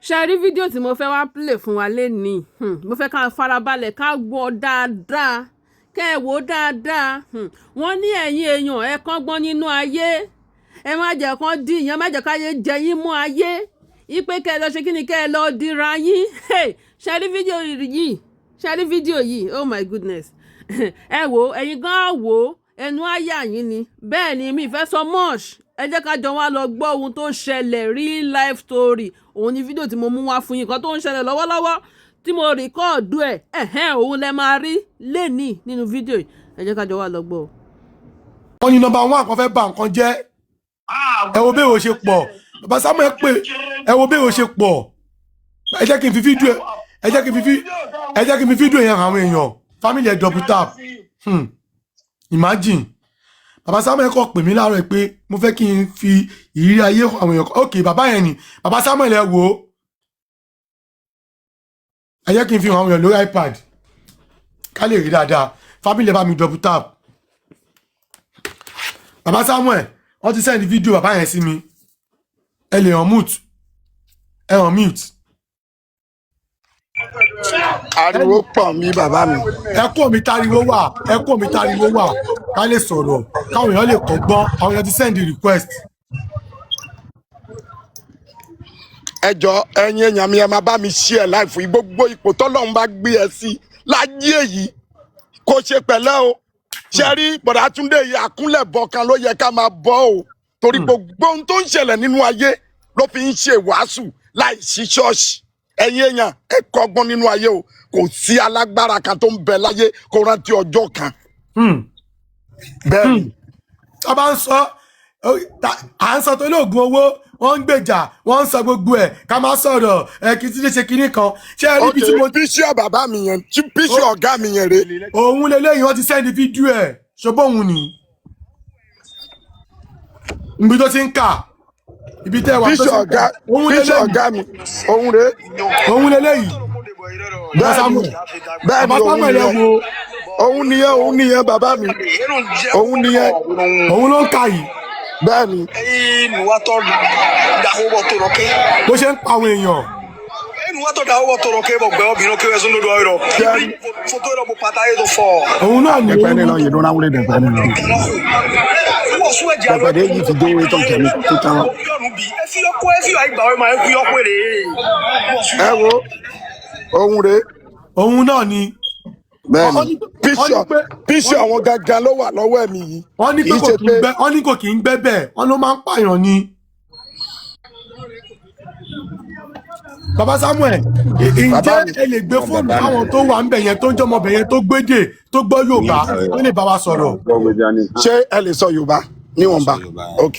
Ṣe rí fídíò tí mo fẹ́ wá play fún wa lénìí? Mo fẹ́ ká farabalẹ̀, ká gbọ́ dáadáa, kẹ́ ẹ wò ó dáadáa. Wọ́n ní ẹ̀yin èèyàn, ẹ kọ́gbọ́n nínú ayé, ẹ má jẹ́ kán dí ìyẹn, má jẹ́ káyé jẹ yín mú ayé ipe kẹ́ ẹ lọ ṣe kí ni, kẹ́ ẹ lọ dira yín. Ṣe rí fídíò yìí? Ṣe rí fídíò yìí? Oh my goodness! Ẹ wò, ẹ̀yin gan wò ó, ẹnu àyà yín ni. Bẹ́ẹ̀ ni, mi fẹ́ sọ much. Ẹ jẹ́ ká jọ wá lọ gbọ́ ohun tó ṣẹlẹ̀. Real life story òun ni fídíò tí mo mú wá fún yín. Kan tó ń ṣẹlẹ̀ lọ́wọ́lọ́wọ́ tí mo record ẹ̀ ẹ̀hẹ́n, òun lẹ máa rí lénìí nínú fídíò yìí. Ẹ jẹ́ ká jọ wá lọ gbọ́. Wọ́n ní number one kan fẹ́ bà nǹkan jẹ́. Ẹ wo bẹ́ẹ̀ o ṣe pọ̀. Bàbá Samuel pé ẹ wo bẹ́ẹ̀ o ṣe pọ̀. Ẹ jẹ́ kí n fi fídíò, ẹ jẹ́ kí n fi fídíò yẹn hàn àwọn èèyàn. Family, ẹ double tap. Imagine, bàbá Samuel kọ́ pè mí láàárọ̀ pé mo fẹ́ kí n fi ìrírí ayé hàn àwọn èèyàn. Ok, bàbá yẹn ni bàbá Samuel. Ẹ wò ó, ẹ jẹ́ kí n fi hàn àwọn èèyàn lórí iPad ká lè rí dáadáa. Family, ẹ bá mi double tap. Bàbá Samuel, wọ́n ti send fídíò bàbá yẹn sí mi. Ẹ lè unmute, ẹ unmute. Ariwo pọ̀ mí, bàbá mi. Ẹ kó mi táriwo wà, ẹ kó mi táriwo wà, ká lè sọ̀rọ̀, káwọn èèyàn lè kọ́gbọ́n. Àwọn èèyàn ti send request. Ẹ jọ, ẹ̀yin èèyàn mi, ẹ máa bá mi share live yìí. Gbogbo ipò tọ́lọ́run bá gbé ẹ sí láyé yìí, kó ṣe pẹ̀lẹ́ o. Ṣe rí bọ̀dá Túndé yìí, àkúnlẹ̀bọ kan ló yẹ ká máa bọ́ o, torí gbogbo ohun tó ń ṣẹlẹ̀ nínú ayé ló fi ń ṣe wàásù láì sí ṣọ́ọ̀ṣì. Ẹ̀yin èèyàn, ẹ kọ́gbọ́n nínú ayé o. Kò sí alágbára kan tó ń bẹ láyé kó rántí ọjọ́ kan. Bẹ́ẹ̀ ni. Tá a bá ń sọ, à ń sọ tó lóògùn owó, wọ́n ń gbèjà, wọ́n ń sọ gbogbo ẹ̀, ká má sọ̀rọ̀ ẹ kí tí ṣe kinní kan. Ṣé ẹ rí ibi tí mo píṣọ́ bàbá mi yẹn, tí píṣọ́ ọ̀gá mi yẹn rè. Òun leléyìí, wọ́n ti send fídíò ẹ̀. Ṣọgbọ́n òun ni ibi tó ti ń kà, ibi tẹ́ wà tó ti píṣọ́ ń ọ̀gá kà, òun píṣọ́ leléyìí. Ọ̀gá mi òun rè. Òun leléyìí. Bẹ́ẹ̀ ni. Samuel. Bẹ́ẹ̀ ni. Bàbá Òun Samuel, ẹ nìyẹn. wo. Òun nìyẹn, òun nìyẹn, bàbá mi, òun nìyẹn. Òun ló ń kà yìí. Bẹ́ẹ̀ ni. Bó ṣe ń pa àwọn èèyàn. Bẹ́ẹ̀. Òun náà ni. Dẹ̀pẹ́ ní lọ yìí ló náwó lé dẹ̀pẹ́ ní lọ. Dẹ̀pẹ́ dé yìí ti dé ewé tán kẹ́mi tó tán lọ. Ẹ wo, òun rè. Òun náà ni. Bẹ́ẹ̀ Wọ́n ni. ní Píṣọ́ pé píṣọ́ àwọn gangan ló wà lọ́wọ́ ẹ̀mí yìí. Wọ́n ní Kì pé í kò ṣe kì í pé gbẹ́, wọ́n ní kò kì í gbẹ́ bẹ́ẹ̀, wọ́n ló máa ń pààyàn ni. Bàbá Samuel, Bàbá ǹjẹ́ mi. ẹ lè gbé fóònù Bàbá mi. fáwọn tó wà ńbẹ̀ yẹn, tó ń jọmọ bẹ̀ yẹn, tó gbédè, tó gbọ́ Yorùbá, tó lè bá wa sọ̀rọ̀? Ṣé ẹ lè sọ Yorùbá níwọ̀nba? Ok,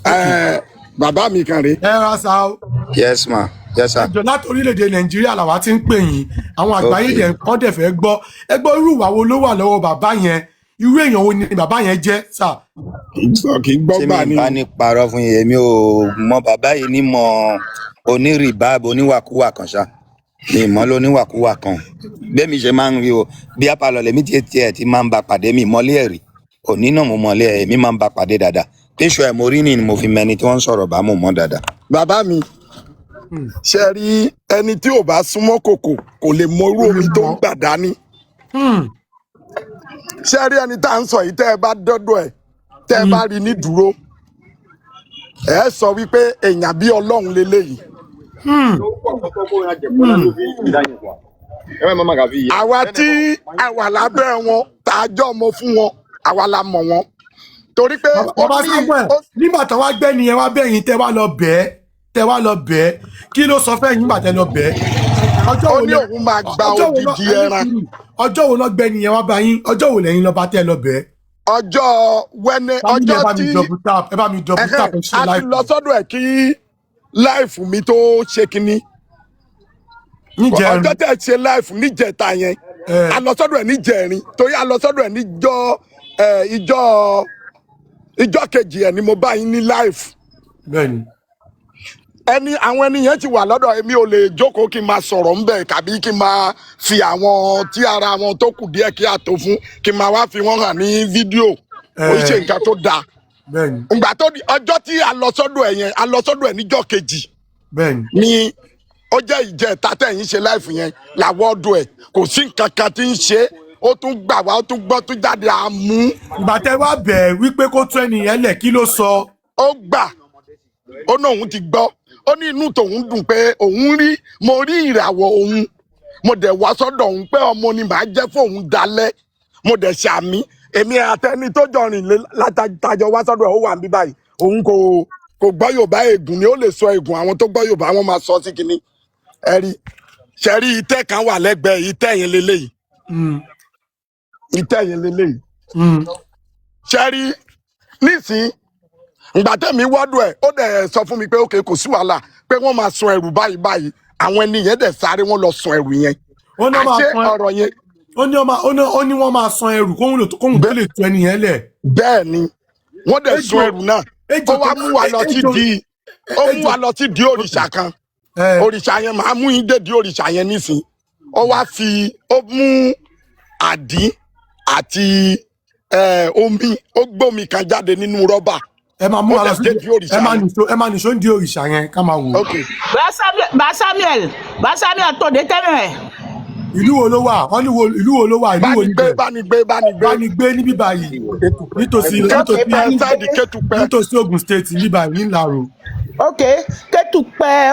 ẹ bàbá mi kan rè. Ẹ ra sa o. Yes ma, yes sir. Ẹjọ, láti orílẹ̀-èdè Nàìjíríà làwa ti ń pè yín. Àwọn àgbáyé Okay. dẹ̀ wọ́n dẹ̀ fẹ́ gbọ́. Ẹ gbọ́, irú ìwà wo ló wà lọ́wọ́ bàbá yẹn? Irú èèyàn wo ni bàbá yẹn jẹ́ sà? Kì í gbọ́, kì í gbọ́. Tí Gbà mi ni. bá ní parọ́ fún yín, èmi ò mọ bàbá yìí ní mọ onírìbáàbò, oníwàkúwà kan ṣá mi mọ́ lóníwàkúwà kan. Bẹ́ẹ̀ ṣe máa ń rí o, bí apalọ̀ lèmi tiẹ̀ tiẹ̀ ti máa ń ba pàdé, mi mọ́lé ẹ̀ rí. Òní náà mo mọ́lé ẹ̀, èmi máa ń ba pàdé dáadáa. Píṣọ ẹ̀ mo rí ni mo fi mẹni tí wọ́n ń sọ̀rọ̀ bá, mo mọ́ dáadáa. Bàbá mi, ṣe rí ẹni tí ò bá súnmọ́ kòkò kò lè mọ irú omi tó ń gbà dání. Ṣe rí ẹni tá à ń sọ yìí, tẹ́ ẹ bá dọ́dọ̀ ẹ̀, tẹ́ ẹ bá rí ní dúró, ẹ sọ wípé èèyàn bí Ọlọ́run leléyìí. Àwa tí a wà lábẹ́ wọn, tá a jọ mọ fún wọn, àwa la mọ̀ wọn, torí pé ó Bàbá ní Samuel, ó nígbà tó wá gbẹ́ nìyẹn wá bẹ́yìn, tẹ́ wá lọ bẹ́ẹ̀, tẹ́ wá lọ bẹ́ẹ̀, kí ló sọ fẹ́yìn nígbà tẹ́ lọ bẹ́ẹ̀? Ọjọ́ Ó wo ní lẹ òun máa gba ọjọ́ wo lọ odidi ẹni ẹran. sùúrù, ọjọ́ wo lọ gbẹ́ nìyẹn wá bá yín? Ọjọ́ wo lẹ́yìn lọ bá tẹ́ lọ bẹ́ẹ̀? Ọjọ́ wẹ́nẹ́ Family, ẹ ọjọ́ bá mi tí double tap, ẹ bá mi double ẹhẹ́n, tap, ẹ ṣe a ti live. lọ sọ́dọ̀ ẹ̀ kí live mi tó ṣe kínní. Níjẹrin. Ọjọ́ tẹ̀ ṣe live níjẹta yẹn, ẹ a lọ sọ́dọ̀ ẹ̀ níjẹrin, torí a lọ sọ́dọ̀ ẹ̀ níjọ́ ẹ ìjọ́ kejì ẹ̀ ni mo bá yín ní live. Bẹ́ẹ̀ni. Ẹni àwọn ẹni yẹn ti wà lọ́dọ̀ èmi, ò lè jókòó kí n máa sọ̀rọ̀ ńbẹ̀, tàbí kí n máa fi àwọn tí ara wọn tó kù díẹ̀ kí a tó fún, kí n máa wá fi wọ́n hàn ní fídíò. Ó ṣe Ẹ nǹkan tó dáa. Bẹ́ẹ̀ni. Ìgbà tó di ọjọ́ tí a lọ sọ́dọ̀ ẹ̀ yẹn, a lọ sọ́dọ̀ ẹ̀ níjọ́ kejì Bẹ́ẹ̀ni. ni. Ó jẹ́ ìjẹta tẹ̀yìn ṣe live yẹn làwọn ọdún ẹ̀, kò sí nǹkan kan tí ń ṣe é. Ó tún gbà wá, ó tún gbọ́, tún jáde àmú. Ìgbà tẹ wá bẹ̀ wípé kó tú ẹnìyẹn lẹ̀, kí ló sọ? Ó gbà, ó ní òun ti gbọ́, ó ní inú tòun dùn pé òun rí, mo rí ìràwọ̀ òun, mo dẹ̀ wá sọ́dọ̀ òun pé ọmọ ni màá jẹ́ fóun dalẹ̀. Mo dẹ̀ ṣàmì, èmi àtẹni tó jọ rìn lé látàjọ wá sọ́dọ̀ ẹ̀, ó wà níbí báyìí. Òun kò gbọ́ Yorùbá, ègùn ni ó lè sọ ègùn. Àwọn tó gbọ́ Yorùbá, wọn máa sọ sí kinní. Ẹ rí ṣe rí, itẹ́ kan wà lẹ́gbẹ̀ẹ́ itẹ́ yẹn lélẹ́yìí. Itẹ́ yẹn lélẹ́yìí. Ṣe rí nísìnyí, ìgbà tẹ̀mí wọ́dọ̀ ẹ̀, ó dẹ̀ sọ fún mi pé okay, kò sí wàhálà, pé wọ́n máa sun ẹrù báyìí báyìí. Àwọn ẹni yẹn dẹ̀ sáré, wọ́n lọ sun ẹrù yẹn. Ó ní wọ́n máa Àṣé san ọ̀rọ̀ yẹn ó ní wọ́n máa san ẹrù kóhun tó lè tú ẹnìyẹn lẹ̀. Bẹ́ẹ̀ ni, wọ́n dẹ̀ sun Ejò ẹrù náà. Ejò Ó wá tó mú wa lọ sí ejò di ó mú ejò wa lọ sí di òrìṣà kan. Òrìṣà yẹn, màá mú yín dé di òrìṣà yẹn nísìn. Ó wá fi, ó mú àdín àti omi, ó gbómi kan jáde nínú rọ́bà. Ẹ máa mú Ó wa lọ dẹ̀ sí dé di òrìṣà ẹ máa yẹn. nìṣó, ẹ máa nìṣó ń di òrìṣà yẹn ká máa wò ó. Ok. Bá Samuel, Bá Samuel tó dé tẹ́lẹ̀. Ìlú wo ló wà? Wọ́n ní wo, ìlú wo ló wà? Ìlú wo Bánigbé. níbẹ̀? Bánigbé, Bánigbé. Bánigbé níbí báyìí, nítòsí Kẹtùpẹ. nítòsí Side Kẹtùpẹ. Nítòsí Ogun State níbí báyìí, ní Ìlaro. Ok, Kétùpẹ́,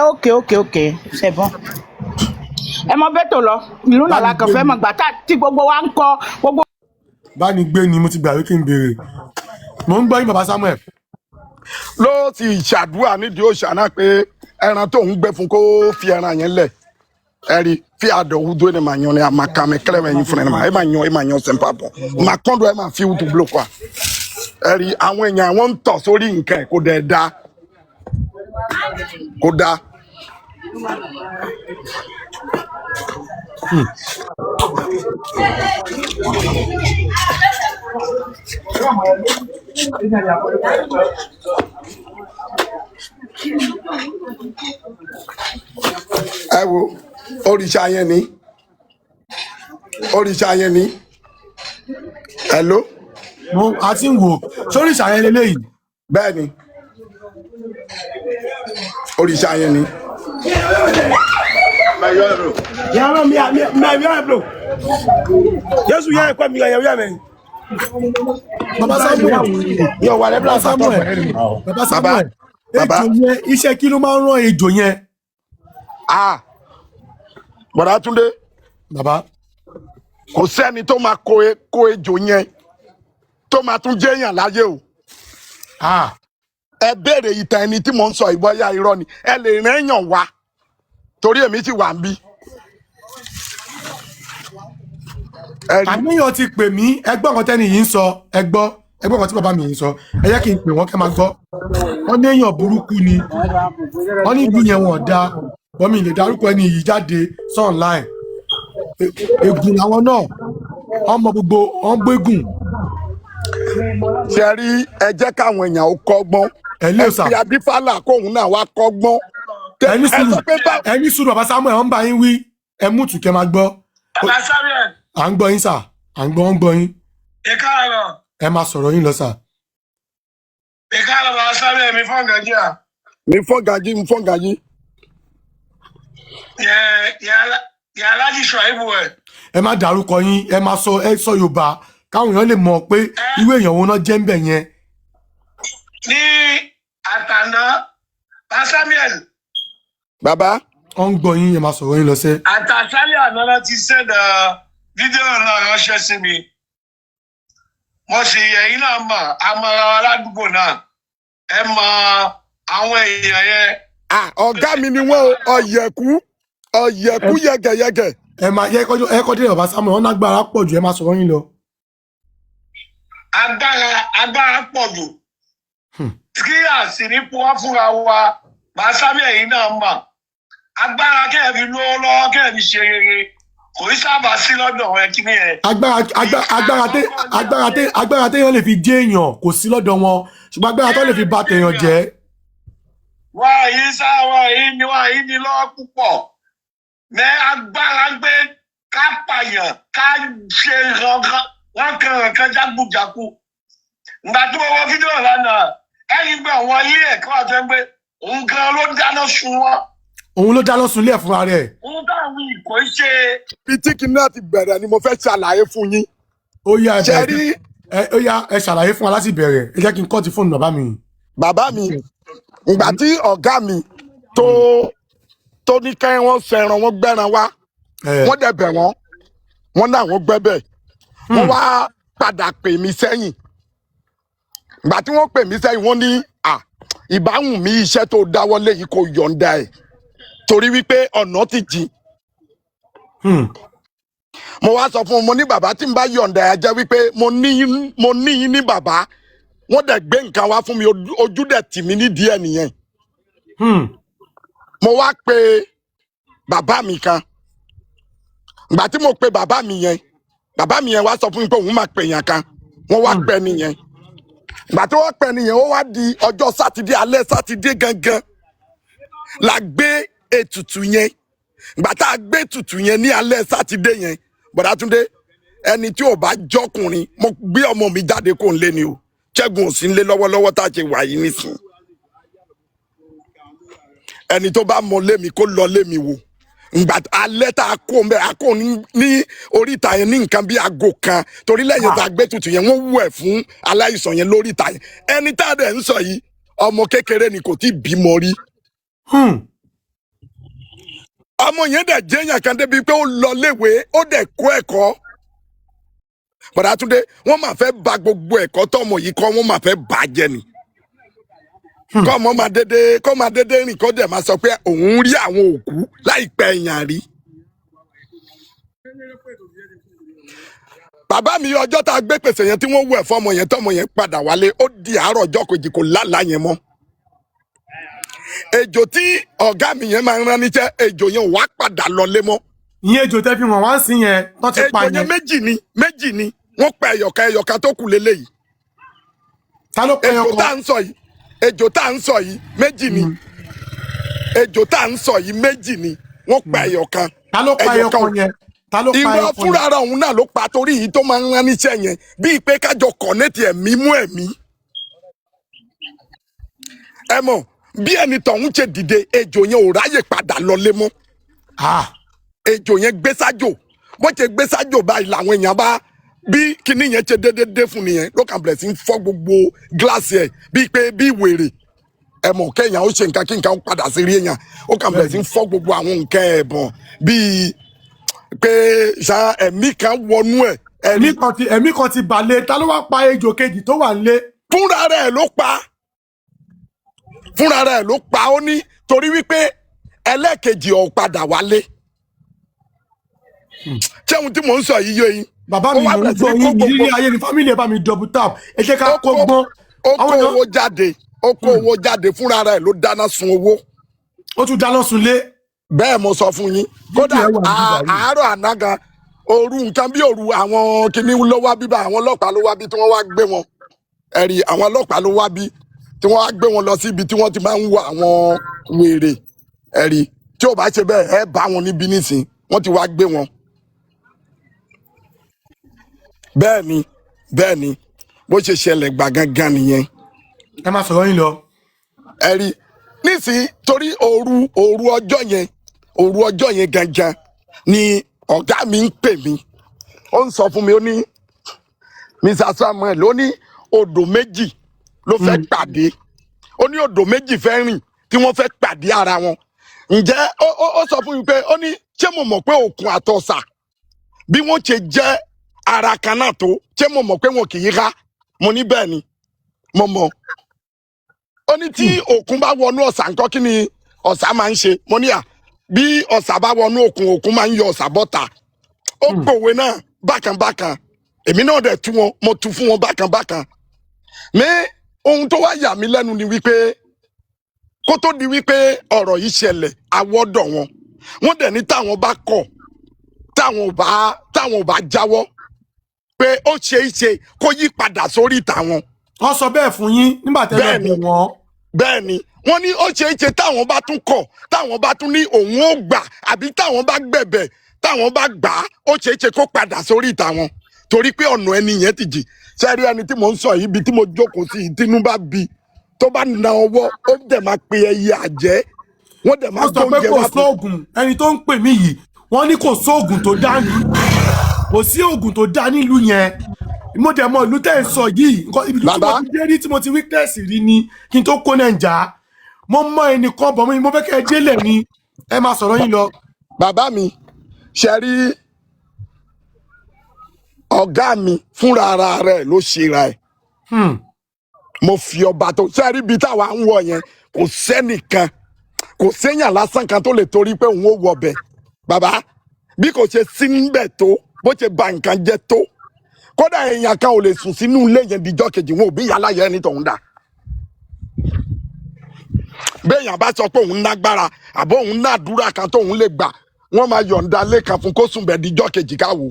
ok, c'est bon. Ẹ mọ bẹ́tò lọ, ìlú náà la kàn Bánigbé fẹ́ ni mọ̀ gbà tá tí gbogbo wa ń kọ gbogbo. Bánigbé ni mo ti gbà wí kí n béèrè. Mò ń gbọ́ yín, bàbá Samuel. Ló ti ṣàdúrà nídìí òòṣà náà pé ẹran tó ń gbé fún, kó fi ẹran yẹn lẹ̀. Ẹ rí fi àdọ̀wù dó ni màá yan ni àmà kàmí kẹlẹ́ yín fún ẹ ma ẹ máa yan, ẹ máa yan sẹ́ńpà bọ̀ màá kọ́ńdọ̀, ẹ máa fi wùtú blo kwa. Ẹ rí àwọn èèyàn, wọ́n ń tọ̀ sórí nǹkan ẹ̀, kò dẹ̀ da, kò da. Ẹ wo òrìṣà yẹn ni, òrìṣà yẹn ni. Hello. Mo a ti ń wò sórí ìṣà yẹn leléyìí. Bẹ́ẹ̀ ni, òrìṣà yẹn ni. Yàrá mi mi mi mi blo. Yesu yẹ kọ mi yẹ yẹ mi. Bàbá Samuel. Yọ wà lẹ́bílà Bàbá sàtọ̀. Samuel, bàbá Bàbá. Samuel. Bàbá. Ejò yẹn, iṣẹ́ kí ló máa ń rán ejò yẹn? Ah, Bọ̀dá Túndé. Bàbá. Kò sẹ́ni tó máa kó ejò yẹn tó máa tún jẹ́yàn láyé o. Ah. Ẹ béèrè ìtàn ẹni tí mò ń sọ, ìbọyá irọ́ ni, ẹ lè rẹ́yàn wá torí èmi sì wà ń bí. Ẹ rí Àníyàn ti pè mí. Ẹgbọ́n kan tẹ́ni yìí ń sọ, ẹgbọ́, ẹgbọ́n kan tí bàbá mi yìí ń sọ. Ẹ jẹ́ kí n pè wọ́n kẹ́ máa gbọ́. Wọ́n ní èèyàn burúkú ni wọ́n ní ìlú yẹn, wọn ò dáa wọ́n. Mi lè dárúkọ ẹni yìí jáde sọ online. Ègùn làwọn náà, wọ́n mọ gbogbo wọ́n gbégùn. Ṣe rí, ẹ jẹ́ káwọn èèyàn ó kọ́gbọ́n. Ẹ lé Ẹ sà. fi Adífálà kóun náà wá kọ́gbọ́n. Ẹ ní Ẹ sùúrù. sọ pé bá Ẹ ní sùúrù, bàbá Samuel, wọ́n ń bá yín wí. Ẹ mú tù kẹ́ máa gbọ́. Bàbá Samuel. À ń gbọ́ yín sà, à ń gbọ́, wọ́n ń gbọ́ yín. Ẹ káàárọ̀. Ẹ máa sọ̀rọ̀ yín lọ sà. Ẹ káàárọ̀, bàbá Samuel, mi fọ́n gàjíà. Mi fọ́n gàjí, mi fọ́n gàjí. Yẹ Alájì Ṣùáìbù ẹ̀. Ẹ má dárúkọ yín, ẹ máa sọ, ẹ sọ Yorùbá káwọn èèyàn lè mọ̀ pé irú èèyàn wo náà jẹ́ ń bẹ̀ yẹn. Ní àtàná, bàbá Samuel. Bàbá. Wọ́n ń gbọ́ yín, ẹ máa sọ̀rọ̀ yín lọ sẹ́. Àtàṣálẹ̀ àná náà ti send fídíò náà ránṣẹ́ sí mi. Mo sì ẹ̀yin náà mọ̀, àmọ́ra wa ládùúgbò náà. Ẹ mọ àwọn èèyàn yẹn. Ah, ọ̀gá mi ni wọ́n o, ọ̀yẹ̀kú, ọ̀yẹ̀kú yẹgẹyẹgẹ. Ẹ máa yẹ kọjú, ẹ kọjú, bàbá Samuel, wọn lágbára pọ̀ jù. Ẹ máa sọ̀rọ̀ yín lọ. Agbára pọ̀ jù. Kí àṣírí pọ́n fúnra wa, bàbá Samuel, yìí náà mọ̀. Agbára kẹ́ẹ̀ fi lówó lọ́wọ́, kẹ́ẹ̀ fi ṣe rere, kò í sábà sí lọ́dọ̀ wọn kí ni ẹ̀. Agbára téèyàn lè fi jẹ́ èèyàn kò sí lọ́dọ̀ wọn, ṣùgbọ́n agbára tó lè fi bà tèèyàn jẹ́. Wọ́n yìí sá, wọ́n yìí ní lọ́wọ́ púpọ̀ mẹ́ agbára gbé ká pààyàn, ká ṣe ránkanrànkan jákujàku. Ìgbà tí mo wọ fídíò lánàá, ẹ̀yìn gbé àwọn ilé ẹ̀kọ́ àti ẹgbẹ́ òun gan ló dáná sun wọn. Òun ló dáná sunlé ẹ̀ fúnra rẹ̀. Ohun táwọn kò ń ṣe. Ibi tí kinní náà ti bẹ̀rẹ̀ ni mo fẹ́ ṣàlàyé fún yín. Ó yá, ẹ Ṣe bẹ̀rẹ̀. rí. Ẹ ó yá, ẹ ṣàlàyé fún wa láti bẹ̀rẹ̀. Ẹ jẹ́ kí n kọ́ ti fóònù bàbá mi. Bàbá mi, ìgbà tí ọ̀gá mi tó ní kẹ́ wọ́n sẹran, wọ́n gbẹ́ran wá. Ẹ. Wọ́n dẹ̀ bẹ̀ wọ́n, wọ́n náà wọ́n gbẹ́ bẹ́ẹ̀. Wọ́n wá padà pè mí sẹ́yìn. Ìgbà tí wọ́n pè mí sẹ́yìn, wọ́n ní à ìbáwùn mi, iṣẹ́ tó dáwọ́lé yìí kò yọ̀ǹda ẹ̀ torí wípé ọ̀nà ti jìn. Mo wá sọ fún un, mo ní bàbá, tí n bá yọ̀ǹda ẹ̀ jẹ́ wípé mo ní yín ní bàbá. Wọ́n dẹ̀ gbé nǹkan wá fún mi, ojú dẹ̀ tì mí nídìí ẹ̀ nìyẹn. Mo wá pe bàbá mi kan. Ìgbà tí mo pe bàbá mi yẹn, bàbá mi yẹn wá sọ fún mi pé òun máa pè yàn kan. Wọ́n wá pẹ́ nìyẹn. Ìgbà tí wọ́n pẹ́ nìyẹn, ó wá di ọjọ́ Sátidé, alẹ́ Sátidé gangan la gbé ètùtù yẹn. Ìgbà tá a gbé ètùtù yẹn ní alẹ́ Sátidé yẹn, Bọ̀dá Túndé, ẹni tí ò bá jọkùnrin, mo gbé ọmọ mi jáde kó n lé ni o. Ṣẹ́gun ò sí ń lé lọ́wọ́lọ́wọ́ tá a ṣe wà yìí nísìnyí. Ẹni tó bá mọ lé mi kó lọ lé mi wò. Ngbà alẹ́ tá a kó mbẹ́, a kó ní oríta yẹn ní nǹkan bí aago 1, torí lẹ́yìn tá a gbé tutù yẹn, wọ́n wú ẹ̀ fún aláìsàn yẹn lóríta yẹn. Ẹni tá a dẹ̀ ń sọ yìí, ọmọ kékeré ni, kò tí ì bímọ rí. Ọmọ yẹn dẹ̀ jẹ́yàn kan débi pé ó lọ léwe, ó dẹ̀ kó ẹ̀kọ́. Bọ̀dá Túndé, wọ́n máa fẹ́ ba gbogbo ẹ̀kọ́ tọmọ yìí kọ́, wọ́n máa fẹ́ bàjẹ́ ni. Kọ́ ọmọ máa dédé, kọ́ máa dédé rìn, kọ́ dẹ̀ máa sọ pé òun rí àwọn òkú láìpẹ́ èèyàn rí. Bàbá mi, ọjọ́ tá a gbé pèsè yẹn tí wọ́n wú ẹ̀fọ́ ọmọ yẹn, tọmọ yẹn padà wálé, ó di àárọ̀ ọjọ́ kejì, kò lálàá yẹn mọ́. Ejò tí ọ̀gá mi yẹn máa ń rán níṣẹ́, ejò yẹn ò wá padà lọlé mọ́. Ìyẹn ejò tẹ́ fi hàn wá sí yẹn tó ti pa Ejò yẹn yẹn? Méjì ni, méjì ni wọ́n pa. Ẹyọ̀kan, ẹyọ̀kan tó kù lélẹ́yìí. Ta ló pa Ejò ẹyọ tá kan? à ń sọ yìí, ejò tá à ń sọ yìí méjì ni. Ejò tá à ń sọ yìí méjì ni, wọ́n pa ẹyọ̀kan. Ta ló pa ẹyọ kan yẹn? Ta ló pa Irọ́. ẹyọ kan yẹn? Fúnra ara òun náà ló pa, torí èyí tó máa ń rán níṣẹ́ yẹn bíi pé kájọ kọ̀nẹ́tì ẹ̀mí mú ẹ̀mí. Ẹ mọ̀ bí ẹni tọ̀hún ṣe dìde, ejò yẹn ò ráyè padà lọlé mọ́. Ah. Ejò yẹn gbé sájò. Bó ṣe gbé sájò báyìí làwọn èèyàn bá bí kinní yẹn ṣe déédéé dé fún nìyẹn, ló kàn bẹ̀rẹ̀ sí ń fọ́ gbogbo gíláàsì ẹ̀ bíi pé bí wèrè. Ẹ mọ̀ kéèyàn ó ṣe nǹkan kí nǹkan ó padà sí rí èèyàn, ó kàn bẹ̀rẹ̀ sí ń fọ́ gbogbo àwọn nǹkan ẹ̀bọ̀n bíi pé ṣá ẹ̀mí kan wọnú ẹ̀. Ẹ̀mí kan ti, ẹ̀mí kan ti balẹ̀. Ta ló wá pa ejò kejì tó wà nílé? Fúnra rẹ̀ ló pa, fúnra rẹ̀ ló pa. Ó ní torí wípé ẹlẹ́ẹ̀kejì ò padà wálé. Ṣé ohun tí mò ń sọ yìí yé yín? Bàbá Ó mi, wá mò ń bẹ̀rẹ̀ sí gbọ́ ní kó yín. gbogbo Ìrírí ayé ni. Family, ẹ bá mi double tap, ẹ jẹ́ ká Ó kó kó gbọ́n. Ó kó Àwọn èèyàn owó jáde, ó kó owó jáde, fúnra rẹ̀ ló dáná sun owó. Ó tún dáná sunlé? Bẹ́ẹ̀ mo sọ fún yín. Kódà Fídíò ẹ̀ wà níbí báyìí. àárọ̀ àná gan, òru, nǹkan bí òru, àwọn kinní ló wá bíbá, àwọn ọlọ́pàá ló wá bí tí wọ́n wá gbé wọn. Ẹ̀rí àwọn ọlọ́pàá ló wá bí tí wọ́n wá gbé wọn lọ sí ibi tí wọ́n ti máa ń wo àwọn wèrè. Ẹ̀rí tí ò bá ṣe bẹ́ẹ̀, ẹ bá wọn níbí nísìn, wọ́n ti wá gbé wọn. Bẹ́ẹ̀ ni, bẹ́ẹ̀ ni, bó ṣe ṣẹlẹ̀ gbàgángan nìyẹn. Ẹ máa sọ̀rọ̀ yín lọ. Ẹ rí nísìnyí, torí òru ọjọ́ yẹn, òru ọjọ́ yẹn gangan ni ọ̀gá mi ń pè mí. Ó ń sọ fún mi, ó ní Mr Samuel, ó ní odò méjì ló fẹ́ pàdé, ó ní odò méjì fẹ́ rìn tí wọ́n fẹ́ pàdé ara wọn. Ǹjẹ́ ó sọ fún mi pé, ó ní ṣé mo mọ̀ pé òkun àtọ̀sà bí wọ́n ṣe jẹ́ ara kan náà tó, ṣé mo mọ̀ pé wọn kì í há? Mo ní bẹ́ẹ̀ ni, mo mọ̀. Ó ní tí òkun bá wọnú ọ̀sà ńkọ́, kí ni ọ̀sà máa ń ṣe? Mo ní à bí ọ̀sà bá wọnú òkun, òkun máa ń yọ ọ̀sà bọ́ta. Ó pòwe náà bákan bákan, èmi náà dẹ̀ tú wọn, mo tú fún wọn bákan bákan. Mi ohun tó wá yà mí lẹ́nu ni wípé kó tó di wípé ọ̀rọ̀ yìí ṣẹlẹ̀, àwọ̀dọ̀ wọn, wọ́n dẹ̀ ní táwọn bá kọ̀, táwọn ò bá jáwọ́, pé ó ṣeé ṣe kó yí padà sórí tàwọn. Wọ́n sọ bẹ́ẹ̀ fún yín nígbà tẹ́ lọ Bẹ́ẹ̀ ni. bẹ̀ wọ́n? Bẹ́ẹ̀ ni, wọ́n ní ó ṣeé ṣe táwọn bá tún kọ̀, táwọn bá tún ní òun ó gbà, àbí táwọn bá gbẹ̀bẹ̀, táwọn bá gbà á, ó ṣeé ṣe kó padà sórí tàwọn, torí pé ọ̀nà ẹni yẹn ti jì. Sẹ́rí ẹni tí mò ń sọ yìí, ibi tí mo jókòó sí, tínú bá bi tó bá na ọwọ́, ó dẹ̀ máa pe ẹyẹ àjẹ́. Wọ́n dẹ̀ máa Wọ́n sọ pé gbóúnjẹ kò wá fún. sóògùn. Ẹni tó ń pè mí yìí, wọ́n ní kò sóògùn tó dá ní, kò sí oògùn tó dá nílùú yẹn. Mo dẹ̀ mọ ìlú tẹ́ ń sọ yìí, nǹkan ibi tí Bàbá. mo ti dé rí, tí mo ti witness rí ni kí n tó kó Nàìjà. Mo mọ ẹnìkan bọ̀, mo fẹ́ kẹ́ ẹ délẹ̀ ni. Ẹ máa sọ̀rọ̀ yín lọ. Bàbá mi, ṣe rí ọ̀gá mi fúnra ara rẹ̀ ló ṣera ẹ̀. Mo fi ọba tó ṣe rí ibi táwa ń wọ̀ yẹn, kò sẹ́nìkan, kò séèyàn lásán kan tó lè torí pé òun ó wọ ọbẹ̀. Bàbá, bí kò ṣe sí níbẹ̀ tó, bó ṣe ba nǹkan jẹ́ tó, kódà èèyàn kan ò lè sùn sínú ilé yẹn dijọ́ kejì, wọn ò bí ìyá láyé ẹni tọ̀hún dà. Béèyàn bá sọ pé òun nágbára àbó òun nádùúrà kan tóun lè gbà, wọ́n máa yọ̀ǹda lé kan fún kó sùn bẹ̀ dijọ́ kejì káwo.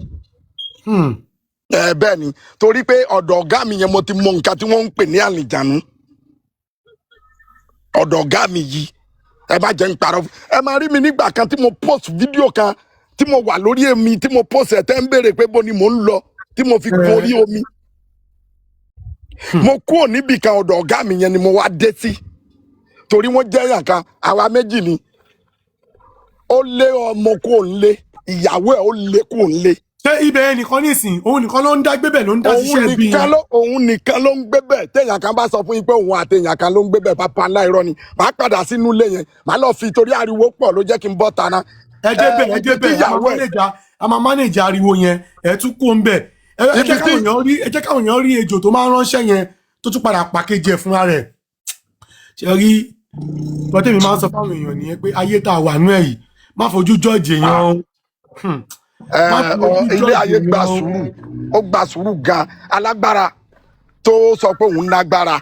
Ẹ bẹ́ẹ̀ ni, torí pé ọ̀dọ̀ ọ̀gá mi yẹn mo ti mọ nǹkan tí wọ́n ń pè ní àlìjánu. Ọ̀dọ̀ ọ̀gá mi yìí, ẹ má jẹ́ ń parọ́ ẹ máa rí mi nígbà kan tí mo post fídíò kan tí mo wà lórí èmi tí mo post ẹ̀ tẹ́ ń béèrè pé bó ni mò ń lọ tí mo fi gun orí omi. Mo kúrò níbì kan, ọ̀dọ̀ ọ̀gá mi yẹn ni mo wá dé sí, torí wọ́n jẹ́ èèyàn kan, àwa méjì ni. Ó lé ọmọ kúrò ńlé, ìyàwó ẹ̀ ó lé kúrò ńlé. Ṣé ibẹ̀ yẹn nìkan nísìn, òun nìkan ló ń dá gbébẹ̀, ló ń dá Òun ṣiṣẹ́ bí nìkan yẹn? ló, òun nìkan ló ń gbé bẹ́ẹ̀. Téèyàn kan bá sọ fún yín pé òun àti èèyàn kan ló ń gbé bẹ́ẹ̀, pápá ńlá irọ́ ni. Màá padà sínú ilé yẹn, màá lọ fi, torí ariwo pọ̀ ló jẹ́ kí n bọ́ tana. Ẹ débẹ̀, ẹ Ibi tí débẹ̀, a máa ìyàwó ẹ̀ manage, a máa manage ariwo yẹn. Ẹ tún kó ń bẹ̀, ẹ Ibi jẹ́ tí káwọn èèyàn rí, ẹ jẹ́ káwọn èèyàn rí ejò tó máa ń ránṣẹ́ yẹn tó tún padà pàkejì ẹ̀ fúnra rẹ̀. Ṣe rí tọ́tẹ̀mí máa ń sọ fáwọn èèyàn nìyẹn pé ayé tá a wà nú ẹ̀ yìí, má fojú judge èèyàn o. Ẹ, Má ọ, fojú ilé judge ayé gba èèyàn o. sùúrù, ó gba sùúrù gan. Alágbára tó sọ pé òun lágbára,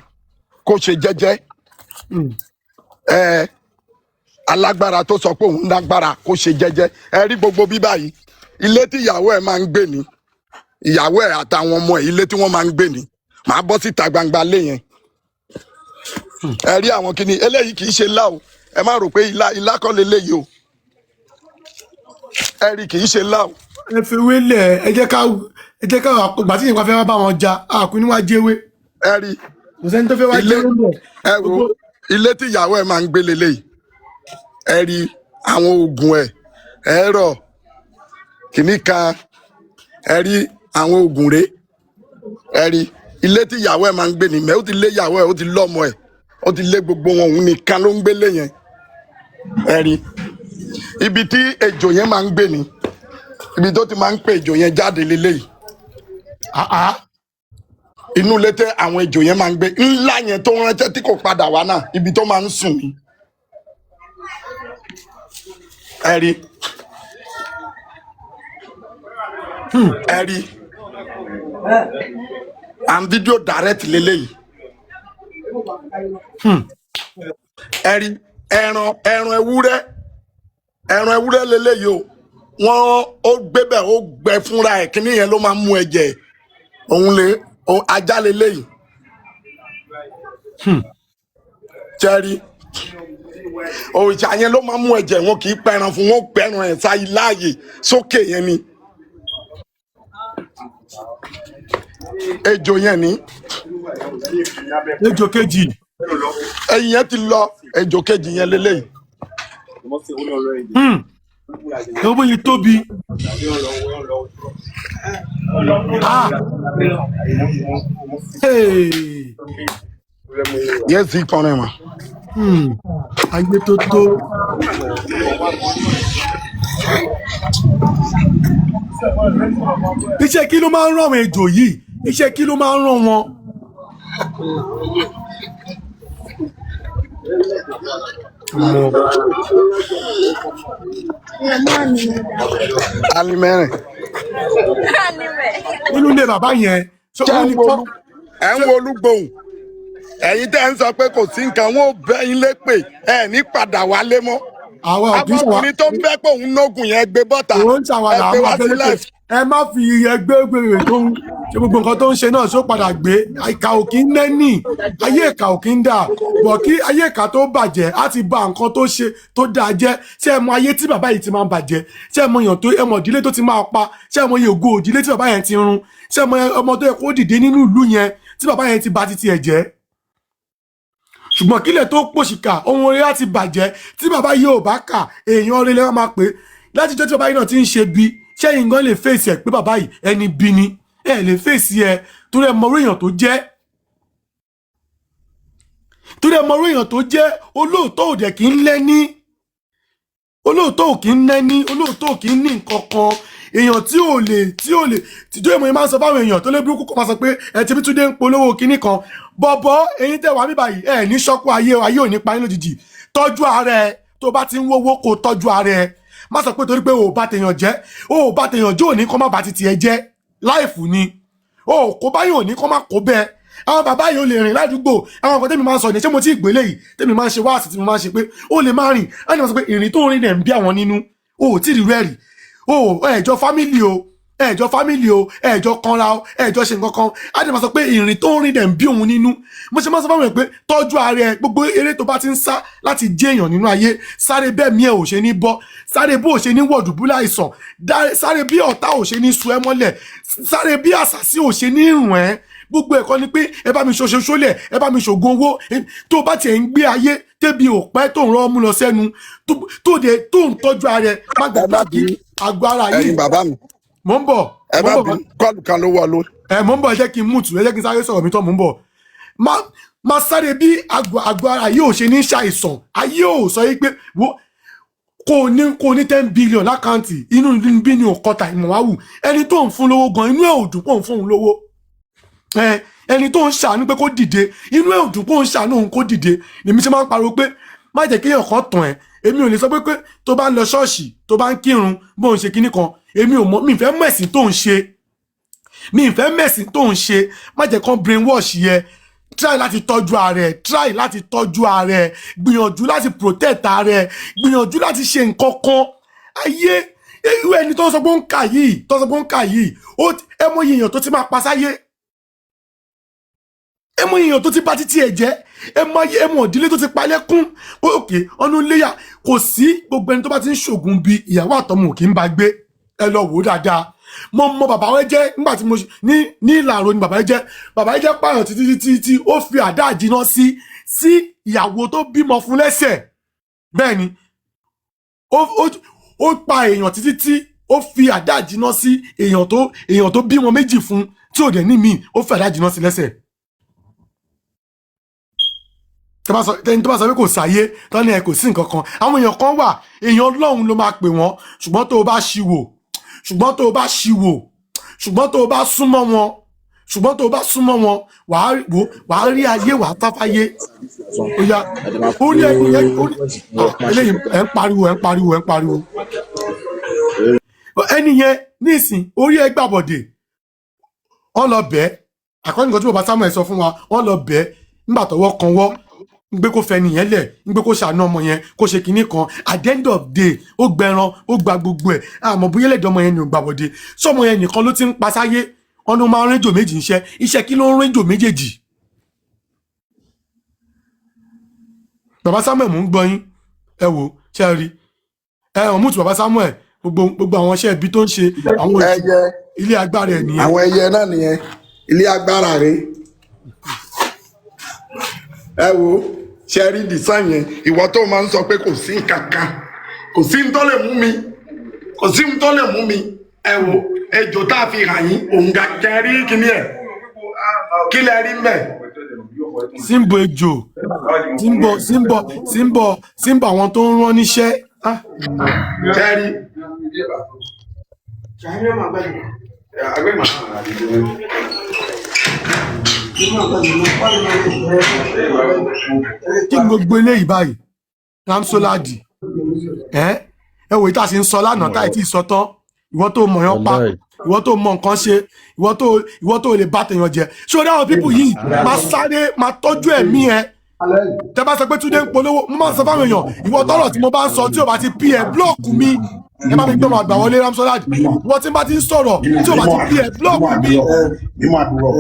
kó ṣe jẹ́jẹ́. Ẹ alágbára tó sọ pé òun lágbára, kó ṣe jẹ́jẹ́. Ẹ rí gbogbo bí báyìí, ilé tí ìyàwó ẹ̀ máa ń gbé ni, ìyàwó ẹ̀ àtàwọn ọmọ ẹ̀, ilé tí wọ́n máa ń gbé ni. Màá bọ́ síta gbangba lé yẹn. Ẹ rí àwọn kìíní eléyìí, kì í ṣe ilá o. Ẹ má rò pé ilá, ilá kọ́ leléyìí o. Ẹ rí, kì í ṣe ilá o. Ẹ fi ewé lẹ̀, ẹ jẹ́ ká ìgbà tí ìyẹn fẹ́ wá bá wọn ja àkú níwájú ewé. Ẹ rí Kò sẹ́ni tó fẹ́ wá ilé jẹ́ ńbẹ̀. Ẹ wo Gbogbo ilé tí ìyàwó ẹ̀ máa ń gbé leléyìí. Ẹ rí àwọn oògùn ẹ̀, ẹ̀rọ kìíní kan, ẹ rí àwọn oògùn rẹ̀. Ẹ rí ilé tí ìyàwó ẹ̀ máa ń gbé ni mẹ́. Ó ti lé ìyàwó ẹ̀, ó ti lọ́mọ ẹ̀, ó ti lé gbogbo wọn, òun nìkan ló ń gbélé yẹn. Ẹ rí ibi tí ejò yẹn máa ń gbé ni, ibi tó ti máa ń pè ejò yẹn jáde leléyìí. Àá. Inú ilé tẹ àwọn ejò yẹn máa ń gbé ńlá yẹn tó ránṣẹ́ tí kò padà wá náà, ibi tó máa ń sùn ni. Ẹ rí, ẹ rí and video direct leléyìí. Ẹ rí ẹran ewúrẹ́, ẹran ewúrẹ́ leléyìí o. Wọ́n ó gbé bẹ́ẹ̀, ó gbẹ fúnra ẹ̀. Kíní yẹn ló máa ń mú ẹ̀jẹ̀ òun lè ajá leléyìí. Jẹ́rí òòṣà yẹn ló máa ń mú ẹ̀jẹ̀ wọn, kì í pẹran fún wọn, pẹran ẹ̀ sáyé láàyè sókè yẹn ni. Ejò yẹn ni. Ejò kejì. Ẹyin yẹn ti lọ, ejò kejì yẹn leléyìí. Ẹ wo bóyá tóbi. Ah. Hey. Yẹn sì kọrin wọn. Ayé tó tó. Iṣẹ́ kí ló máa ń rán àwọn ejò yìí? Iṣẹ́ kí ló máa ń rán wọn? Ọmọ. Alimẹ́rìn. Nínú ilé bàbá yẹn. So Ṣé òun ń wo nìkan. Ẹ ń wo olúgbòhùn. Ẹ̀yin tẹ́ ń sọ pé kò sí nǹkan, wọn ò bẹ́ yín lépè, ẹ ní padà wálé mọ́. Àwa ò kì í ṣàwà. Ọkùnrin tó ń fẹ́ pé òun nógùn yẹn, gbé bọ́ta. Òun ń ṣàwàdà, Ẹ gbé àwọn wá sí abẹ́lé life. Ẹ má fi ẹgbẹ́ gbèrè tó ń ṣe gbogbo nǹkan tó ń ṣe náà ṣó padà gbé. Ìkà ò kí ń nẹ́nì, ayé ìkà ò kí ń dà bọ̀. Kí ayé ìkà tó bàjẹ́, á ti ba nǹkan tó ṣe tó dáa jẹ́. Ṣé ẹ mọ ayé tí bàbá yìí ti máa ń bàjẹ́? Ṣé ẹ mọ èèyàn tó, ẹ mọ ìdílé tó ti máa pa? Ṣé ẹ mọ iye ògo ìdílé tí bàbá yẹn ti run? Ṣé ẹ mọ ọmọ tó yẹ kó dìde nínú ìlú yẹn tí bàbá yẹn ti ba titi ẹ̀ jẹ́? Ṣùgbọ́n kílẹ̀ tó pòṣìkà, ohun orí láti bàjẹ́. Tí bàbá yìí ò bá kà, èèyàn orí lẹ́wọ̀n máa pè é. Láti jọ́ tí bàbá yìí náà ti ń ṣe bí, ṣẹ́yìn gan lè fèsì ẹ̀ pé bàbá yìí ẹni bí ni? Ẹ lè fèsì ẹ, torí ẹ mọ orí èèyàn tó jẹ́, torí ẹ mọ orí èèyàn tó jẹ́. Olóòótọ́ ò dẹ̀ kí ń lẹ́ní, olóòótọ́ ò kí ń nẹ́ní, olóòótọ́ ò kí ń ní nǹkan kan. Èèyàn tí ò lè tíjọ́ ìmọ̀ yẹn máa ń sọ fáwọn èèyàn tó lé burúkú kó máa sọ pé ẹ ti bí Túndé ń polówó kinní kan bọ̀bọ̀. Eyín tẹ̀ wá mí báyìí, ẹ ní ṣọ́kú ayé, ayé ò ní pa yín lójijì. Tọ́jú ara ẹ. Tó bá ti ń wówó, kó tọ́jú ara ẹ. Má sọ pé torí pé o ò bá tèèyàn jẹ́, o ò bá tèèyàn jẹ́, òní kó má bá ti tiẹ̀ jẹ́. Life ni o kó báyìí, òní kó má kó bẹ́ẹ̀. Àwọn bàbá yìí, ò lè rìn ládùúgbò. Àwọn nǹkan tẹ́mi máa ń sọ ní, ṣé mo ti gbélé yìí tẹ́mi máa ń ṣe wáàsí tí mo máa ń ṣe pé ó lè máa rìn á ní wọ́n sọ pé ìrìn tó ń rìn dẹ̀ ń bí àwọn nínú. O ò tí ì rí rẹ́ẹ̀rì o. Ẹ̀jọ̀ family o, ẹ̀jọ̀ family o, ẹ̀jọ̀ kanra o, ẹ̀jọ̀ ṣe nǹkan kan á dẹ̀ máa sọ pé ìrìn tó ń rìn dẹ̀ ń bí òun nínú. Mo ṣe máa ń sọ fáwọn èèyàn pé tọ́jú ara ẹ. Gbogbo eré tó bá ti ń sá láti jẹ́ èèyàn nínú ayé, sáré bẹ́ẹ̀ mí ẹ̀ ò ṣe ní bọ́, sáré bó ò ṣe ní wọ̀dùbúlẹ̀ àìsàn, sáré bí ọ̀tá ò ṣe ní sun ẹ́ mọ́lẹ̀, sáré bí àṣàsí ò ṣe ní rùn ẹ́. Gbogbo ẹ̀kọ́ ni pé ẹ bá mi ṣoṣo ṣólẹ̀, ẹ bá mi ṣògùn owó. Tó o bá tiẹ̀ ń gbé ayé tébi ò pẹ́, tó ń rọ́ mú lọ sẹ́nu, tó dé tó ń tọ́jú ara ẹ, má Ẹ má gbàgbé kí bínú. àgọ́ ara yìí. Ẹ̀yin bàbá mi, Mò ń bọ̀. ẹ Mò má ń bọ̀. bínú, call kan ló wọlé. Ẹ mò ń bọ̀, ẹ jẹ́ kí n mute, ẹ jẹ́ kí n sáré sọ̀rọ̀ mi tán. Mò ń bọ̀. Má sáré bí àgọ́ ara yìí ò ṣe ní ṣàìsàn. Ayé ò sọ yìí pé wo kò ní 10 billion l'account, inú bí ni ò kọta ìmọ̀ wá wù. Ẹni tó ń fún lówó gan, inú ẹ̀ ò dùn pé òun fún òun lówó. Ẹni tó ń ṣàánú pé kó dìde, inú ẹ̀ ò dùn pé òun ṣàánú òun kó dìde. Lèmi ṣe máa ń pariwo pé má jẹ́ kéèyàn kan tàn ẹ́. Èmi ò lè sọ pé tó bá ń lọ ṣọ́ọ̀ṣì, tó bá ń kírun, bó ń ṣe kinní kan, èmi ò mọ̀. Mi ì fẹ́ mọ̀ ẹ̀sìn tó ń ṣe, mi ì fẹ́ mẹ̀sìn tó ń ṣe. Má jẹ́ kán brainwash yẹ. Try láti tọ́jú ara ẹ, try láti tọ́jú ara ẹ, gbìyànjú láti protect ara ẹ, gbìyànjú láti ṣe nǹkan kan. Ayé irú ẹni tó ń sọ pé ó ń kà yìí, tó ń sọ pé ó ń kà yìí, ẹ mọ iye èèyàn tó ti máa pa sáyé, ẹ mọ èèyàn tó ti bá títí ẹ jẹ́, ẹ mọ ẹ mọ ìdílé tó ti palẹ́kún. Òkè ọ̀nà iléyà kò sí. Gbogbo ẹni tó bá ti ń ṣògùn bí ìyàwó àtọmọ ò kì í bá gbé. Ẹ lọ wò ó dáadáa. Mo mọ bàbá wọn jẹ́ nígbà tí mo ní Ìlàró ni bàbá yẹn jẹ́. Bàbá yẹn jẹ́ pààyàn títí títí tí ó fi àdá àjìnà sí ìyàwó tó bímọ fún lẹ́sẹ̀. Bẹ́ẹ̀ ni, ó pa èèyàn títí tí ó fi àdá àjìnà sí èèyàn tó bímọ méjì fún, tí ò dẹ̀ ní míì, ó fi àdá àjìnà sí lẹ́sẹ̀. Tẹni tó bá sọ pé kò sáyé, tán ní ẹ kò sí nǹkan kan. Àwọn èèyàn kan wà, èèyàn Ọlọ́run ló máa pè wọ́n, ṣùgbọ́n tó o bá ṣì wò, ṣùgbọ́n tó o bá ṣì wò, ṣùgbọ́n tó o bá súnmọ́ wọn, ṣùgbọ́n tó o bá súnmọ́ wọn, wàá wò, wàá rí ayé, wàá táfáyé. Ó yá, ó ní ẹni yẹn, ó ní eléyìí. Ẹ̀ ń pariwo, ẹ̀ ń pariwo, ẹ̀ ń pariwo. Ẹni yẹn nísìn orí ẹ gbàbọ̀dè. Wọ́n lọ bẹ́ẹ̀ àkọ́ni nǹkan tí bàbá Samuel sọ fún wa. Wọ́n lọ bẹ́ẹ̀ nígbà tọwọ́ kan wọ́ ń gbé kó fẹ́ nìyẹn lẹ̀, ń gbé kó ṣàánú ọmọ yẹn, kó ṣe kinní kan. At the end of day, ó gbẹran, ó gba gbogbo ẹ̀. Àmọ́ bóyá ẹlẹ́dọ̀ ọmọ yẹn ni ò gbàbọ̀dé. Sọmọ yẹn nìkan ló ti ń pa sáyé? Ọ̀nà máa ń rẹ́jò méjì ń ṣe iṣẹ́. Kí ló ń rẹ́jò méjèèjì? Bàbá Samuel, mò ń gbọ́ yín. Ẹ wò, ṣe rí ẹ hàn mútu bàbá Samuel, gbogbo àwọn iṣẹ́ ibi tó ń ṣe, àwọn òṣì Ẹyẹ. Ilé agbára ẹ̀ nìyẹn. Àwọn ẹyẹ náà nìyẹn, ilé agbára rèé. Ẹ wo, ṣe rí design yẹn? Ìwọ tó máa ń sọ pé kò sí nǹkan kan, kò sí ní tó lè mú mi, kò sí ní tó lè mú mi. Ẹ wo ejò tá a fi hàn yín, òun ga kẹ rí kíní ẹ, kí lẹ rí mbẹ? Símbò ejò, símbò àwọn tó ń rán níṣẹ́. Ah, ṣe rí? Kí ni gbogbo eléyìí báyìí, Ramsoladi? Ẹ wò, ìta sì ń sọ lánàá táì tí ì sọ tán. Ìwọ tó mọ̀ yán pa, Wàláì. ìwọ tó mọ nǹkan ṣe, ìwọ tó lè bá tèèyàn jẹ. Ṣé o dáhùn pípù yìí? Máa sáré, máa tọ́jú ẹ̀mí ẹ. Tẹ bá sọ pé Túndé ń polówó, mo máa ń sọ fáwọn èèyàn, ìwọ tọrọ tí mo bá ń sọ tí o bá ti pí ẹ, block mi. Ẹ bá mi gbọ́, máa gbà wọlé. Ramsoladi, ìwọ tí n bá ti ń sọ̀rọ̀ tí o bá ti pí ẹ, block mi.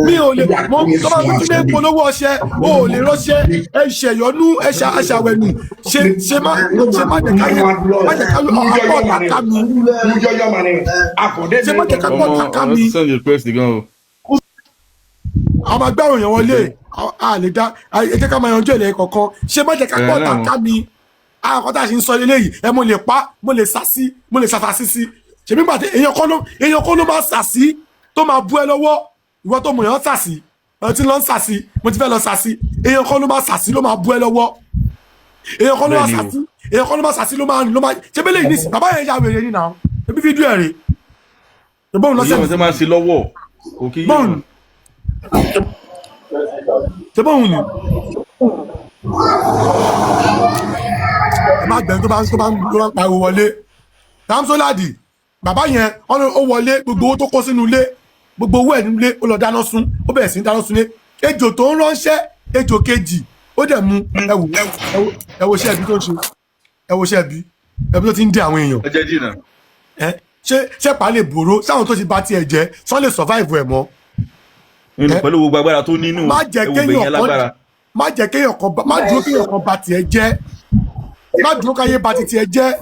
Mi ò lè mo tó bá fi Túndé ń polówó ọṣẹ, o ò lè rọṣẹ. Ẹ ṣẹyọnú, ẹ ṣe aṣàwẹnù, ṣe má jẹ káyé, má jẹ káyé ọ̀pọ̀ ọ̀tàkà mi, ṣe má jẹ kápọ̀ Ọmọ ọ̀tàkà ọ̀rọ̀ mi. ti send request gan o. A máa gbá òyìn wọlé, a lè dá. Ẹ jẹ́ ká máa yanjú ẹ̀lẹ́ kọ̀ọ̀kan. Ṣé má jẹ́ ká pọ̀ tàkà mi àwọn kan tá a ṣe ń sọ eléyìí. Ẹ mo lè pa, mo lè sàsí, mo lè sàfàsí sí. Ṣèbí gbàtẹ èèyàn kan ló máa sàsí tó máa bú ẹ lọ́wọ́. Ìwọ tó mọ̀ èèyàn sàsí, ẹ ti lọ ń sàsí, mo ti fẹ́ lọ sàsí. Èèyàn kan ló máa sàsí ló máa bú ẹ lọ́wọ́. Èèyàn kan ló máa Bẹ́ẹ̀ni o. sàsí, èèyàn kan ló máa sàsí ló máa ṣe bẹ́lẹ̀ yìí nísìnyí. Bàbá yẹn ya wèrè ni náà. Ebi fídíò ẹ̀ rè é bóun Òye lọ́sẹ̀ wọn tẹ́ máa ń ṣe lọ́wọ́ kò kí yé bóun wọn. Ṣe bóun ni ẹ má gbẹ̀rún tó bá ń pariwo wọlé. Ramsoladi bàbá yẹn, wọn ní ó wọlé, gbogbo owó tó kó sínú ilé, gbogbo owó ẹ̀ nínú ilé, ó lọ dáná sun. Ó bẹ̀rẹ̀ sí ní dáná sun ilé. Ejò tó ń ránṣẹ́, ejò kejì, ó dẹ̀ mú. Ẹ wò, ẹ wo iṣẹ́ ẹbí tó ń ṣe. Ẹ wo iṣẹ́ ẹbí tó ti ń dé àwọn èèyàn. Ẹ jẹ́ jìnnà. Ẹ ṣé pa lè bòrò sáwọn tó ti ba tiẹ̀ jẹ́ sọ lè survive ẹ̀ mọ́? Nínú Ẹ pẹ̀lú gbogbo agbára tó nínú má jẹ́ ẹ wo bẹ̀yẹn kéèyàn kan lágbára. má jẹ́ kéèyàn kan má dúró kéèyàn kan ba tiẹ̀ jẹ́. Má dúró káyé ba ti tiẹ̀ jẹ́.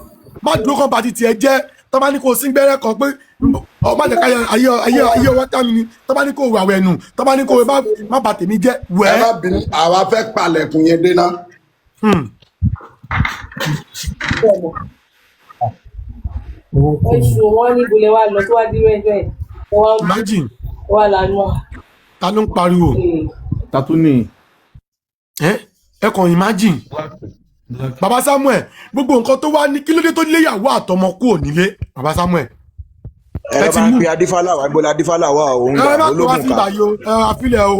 Má dúró kan ba ti tiẹ̀ jẹ́. Tó bá ní kó sín gbẹ́rẹ́ kan pé ọ má jẹ́ káyé ayé ọwọ́ tá mi ni. Tó bá ní kó wàwẹ̀ nù, tó bá ní kó má bà tèmi jẹ́ Ẹ wẹ́. má bínú, àwa fẹ́ palẹ̀kùn yẹn dé náà. Oṣù wọn ní ibùlẹ̀ wa lọ tó wá dúró ẹjọ́ ẹ̀ wọ́n Imagine. wà lánàá. Ta ló ń pariwo? Ta tún ní. Ẹ kàn imagine, Baba Samuel, gbogbo nǹkan tó wá ní, kí ló dé tó léyàwó àtọmọ kúrò nílé, Baba Samuel? Ẹ Ẹ lọ ti bá ń mú pe Adífálà wá gbọ́dọ̀. Adífálà wà, òun ẹ gbà má pè wá ológun sí ká. ìgbà yìí o. Ẹ àfilẹ̀ o,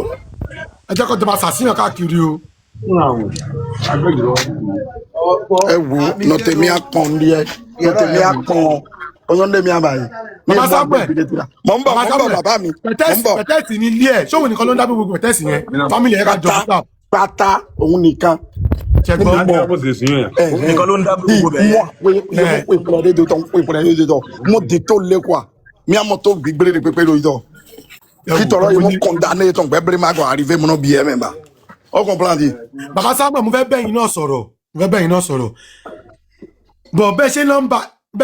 ẹ jẹ́ kó jọba sàṣìyàn káàkiri o. Ẹ wo nọtẹmí akàn ní ẹ nọtẹmí akàn ọyọ́ndẹ̀mí àbàyè. Baba Samuel. Mọ̀ ń bọ̀. Baba Mọ̀ ń bọ̀. Samuel. Bàbá mi, mọ̀ ń Pẹ̀tẹ́sì bọ̀. pẹ̀tẹ́sì ní ilé ẹ̀. Ṣóun nìkan ló ń dábò gbogbo pẹ̀tẹ́sì yẹn? Family ẹ̀ ká jọ Pátá síta. pátá, òun nìkan. Ṣe gbọ́? Òun nìkan ló ń dá gbogbo bẹ̀ yẹn. Mo di tó lé quoi mi a mọ tó gbígbére de pépé lóyún tọ Ẹ wò, kí tọrọ yìí mo ní condamné tán gbẹ bẹrẹ má kọ arrivé mo náà bí ẹ mẹ́ba ọ comprendre di. Baba Samuel, mo fẹ́ bẹ́yìn náà sọ̀rọ̀, mo fẹ́ bẹ́yìn náà sọ̀rọ̀ bọ̀. Bẹ́ẹ̀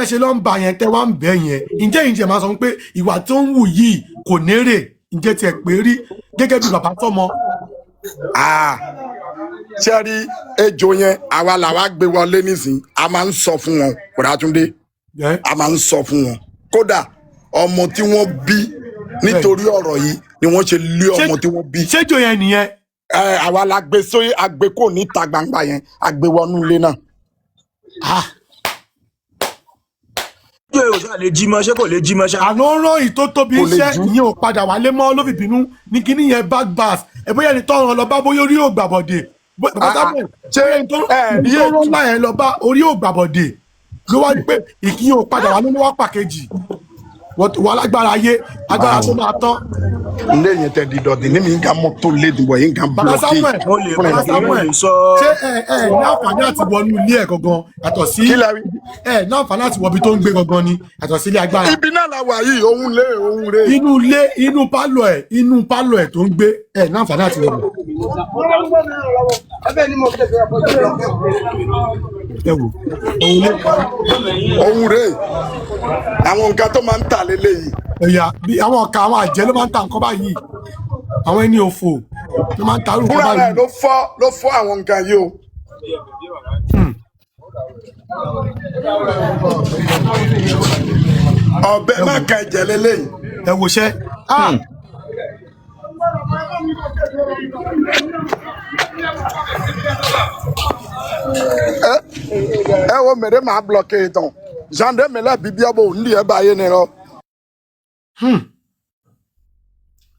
ṣe ló ń ba yẹn tẹ́ wá ń bẹ́ yẹn, ǹjẹ́ máa sọ pé ìwà tó ń wù yìí kò nérè? Ǹjẹ́ tiẹ̀ pé rí gẹ́gẹ́ bí bàbá tọ́mọ? Ah, ṣé rí ejò yẹn, àwa làwa gbé wọlé nísìn. A máa ń sọ fún wọn, Kòrátúndé, ẹ a máa ń sọ fún wọn. Kódà ọmọ tí wọ́n bí nítorí ọ̀rọ̀ yìí ni wọ́n ṣe lé ṣé ọmọ tí wọ́n bí. Ṣéjò yẹn nìyẹn? Ẹ àwa la gbé sórí, àgbé kò níta gbangba yẹn, àgbé wọnú ilé náà. Ah. Ṣé o ṣáà lè jí mọ́? Ṣé kò lè jí mọ́ ṣá? Àná rán ìyí tó tóbi Kò lè iṣẹ́ jú. ìyẹn ò padà wálé mọ́, ló fi bínú ní kíní yẹn back bass ẹ. Bóyá ẹni tó rán lọ bá, bóyá orí ò gbàbọ̀dè. Bàbá Ah, ah, Samuel, ṣé bóyá ẹni tó ẹ ẹni rí tó rán ètò láyẹn lọ bá, orí ò gbàbọ̀dè, ló wá ní pé ìkíyàn ò padà wálé, ló wá pàkejì wà lágbára ayé, agbára tó máa tán. Ilé yẹn tẹ di dọ̀dí ní mi ń ka mọ́tò lé dùbọ̀ yín kan Bàbá bloqué. Samuel, Mo lè fúnra Bàbá ẹ̀. mo Samuel, lè sọ. Ṣé ẹ ní àǹfààní àti wọnú ilé ẹ gangan yàtọ̀ sí Kí la rí? Ẹ ní àǹfààní àti wọbi tó ń gbé gangan ni yàtọ̀ sí ilé agbára? Ibi náà la wà yìí, òun lé òun rè. Inú ilé, inú pálọ̀ ẹ̀ tó ń gbé, ẹ ní àǹfààní àti wọbẹ̀? Ẹ wò òun lé. Òun rè, àwọn nǹkan tó máa ń tà lélẹ́yìí. Ẹ̀yà bí àwọn ọ̀ka, àwọn àjẹ́ ló máa ń ta nǹkan báyìí. Àwọn ẹni òfò ló máa ń ta irú nǹkan Fúnra rẹ̀ báyìí. ló fọ́ àwọn nǹkan yìí o. Ọbẹ̀ Ẹ má wò ka ẹ̀jẹ̀ lélẹ́yìí. Ẹ wò ṣẹ́ ah. Ẹ ẹ wo mèrè máa bloqué tán gendarme lẹ bíbí ọbọ òun ní ẹ bá yé ni lọ.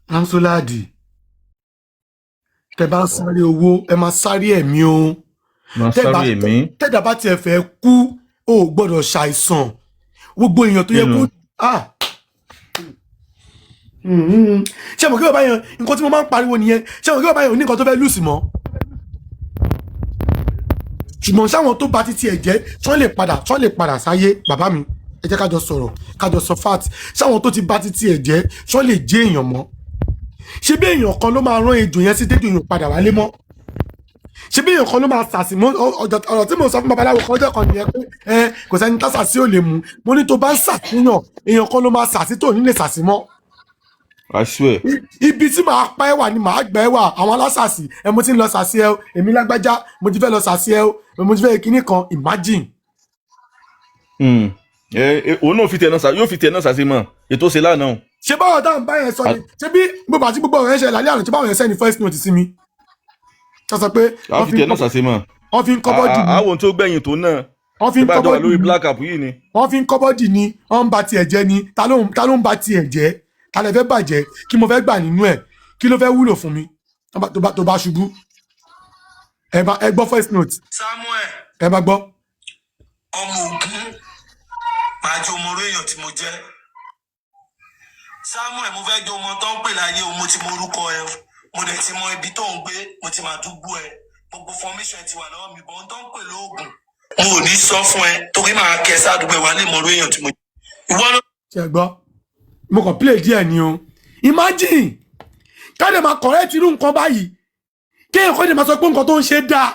Ramsoladi, tẹ bá ń sáré owó, ẹ máa sáré ẹ̀mí o. Máa tẹ bá sáré ẹ̀mí. Tẹ́dà bá tiẹ̀ fẹ́ kú, o ò gbọ́dọ̀ ṣàìsàn. Gbogbo èèyàn tó yẹ Nínú kó ah, ṣé mo kí bàbá yẹn, nǹkan tí mo máa ń pariwo nìyẹn. Ṣé mo kí bàbá yẹn ò ní nǹkan tó fẹ́ lùsì mọ́? Ṣùgbọ́n sáwọn tó ba títí ẹ̀ jẹ́ tí wọ́n lè padà, tí wọ́n lè padà sáyé? Bàbá mi, ẹ jẹ́ ká jọ sọ̀rọ̀, ká jọ sọ fat. Sáwọn tó ti ba títí ẹ̀ jẹ́ tí wọ́n lè jẹ́ èèyàn mọ́? Ṣé bí èèyàn kan ló máa rán ejò yẹn sí dédé èèyàn padà wálé mọ́? Ṣé bí èèyàn kan ló máa sàsì mọ́? Ọ̀rọ̀ tí mo sọ fún babaláwo kan ọjọ́ kan nìyẹn pé ẹ kò sẹ́ni tásà sí ò lè mú. Mo ní tó bá ń sàtúnyàn, èèyàn kan ló máa sàsí tó ní lè sàsí mọ́. I swear. Ibi tí màá pa ẹ́ wà ni màá gbẹ́ wà. Àwọn alásàsì ẹ, mo ti ń lọ sàsí ẹ o, èmi lágbájá, mo ti fẹ́ lọ sàsí ẹ o, mo ti fẹ́ kinní kan, imagine. Ẹ òun náà fi tiẹ̀ náà sà, yóò fi tiẹ̀ náà sàṣe mọ́ ètò ṣe lánàá o. Ṣé báwọn táwọn bá yẹn sọ ni? Ṣé bí gbogbo àti gbogbo ọ̀rọ̀ yẹn ṣẹlẹ̀ lálẹ́ àná, ṣé báwọn yẹn send first note sí mi, tó sọ pé A wọ́n fi fi ń tiẹ̀ náà sàṣe mọ́. wọ́n fi ń kọ́ body ni. Àwọn tó gbẹ̀yìn tó náà. Wọ́n fi ń Ṣé bá kọ́ jọ wà body lórí ni. black app yìí ni. Wọ́n fi ń kọ́ body ni, wọ́n ń ba tiẹ̀ jẹ́ ni. Ta ló ń ba tiẹ̀ jẹ́? Ta lẹ fẹ́ bàjẹ́? Kí mo fẹ́ gbà nínú ẹ̀? Kí ló fẹ́ wúlò fún mi tó bá ṣubú? Ẹ bá ẹ gbọ́ first note. Samuel. Ẹ bá gbọ́. Ọmọ ogun máa jẹ ọmọ orí èèyàn tí mo jẹ. Samuel, mo fẹ́ jẹ ọmọ tó ń pè láyé o. Mo ti mọ orúkọ ẹ o, mo dẹ̀ ti mọ ibi tó ń gbé, mo ti máa dúgbò ẹ, gbogbo formation ẹ ti wà lọ́wọ́ mi bọ́. Ohun tó ń pè lóògùn, mo ò ní sọ fún ẹ torí máa kẹ sádùúgbò ẹ, wà lè mọ orí èèyàn tí mo jẹ. Ìwọ ló. Ṣe gbọ́? Mo kàn play díẹ̀ ni o. Imagine ká lè máa correct irú nǹkan báyìí, kéèyàn kọ́ lè máa sọ pé nǹkan tó ń ṣe dáa,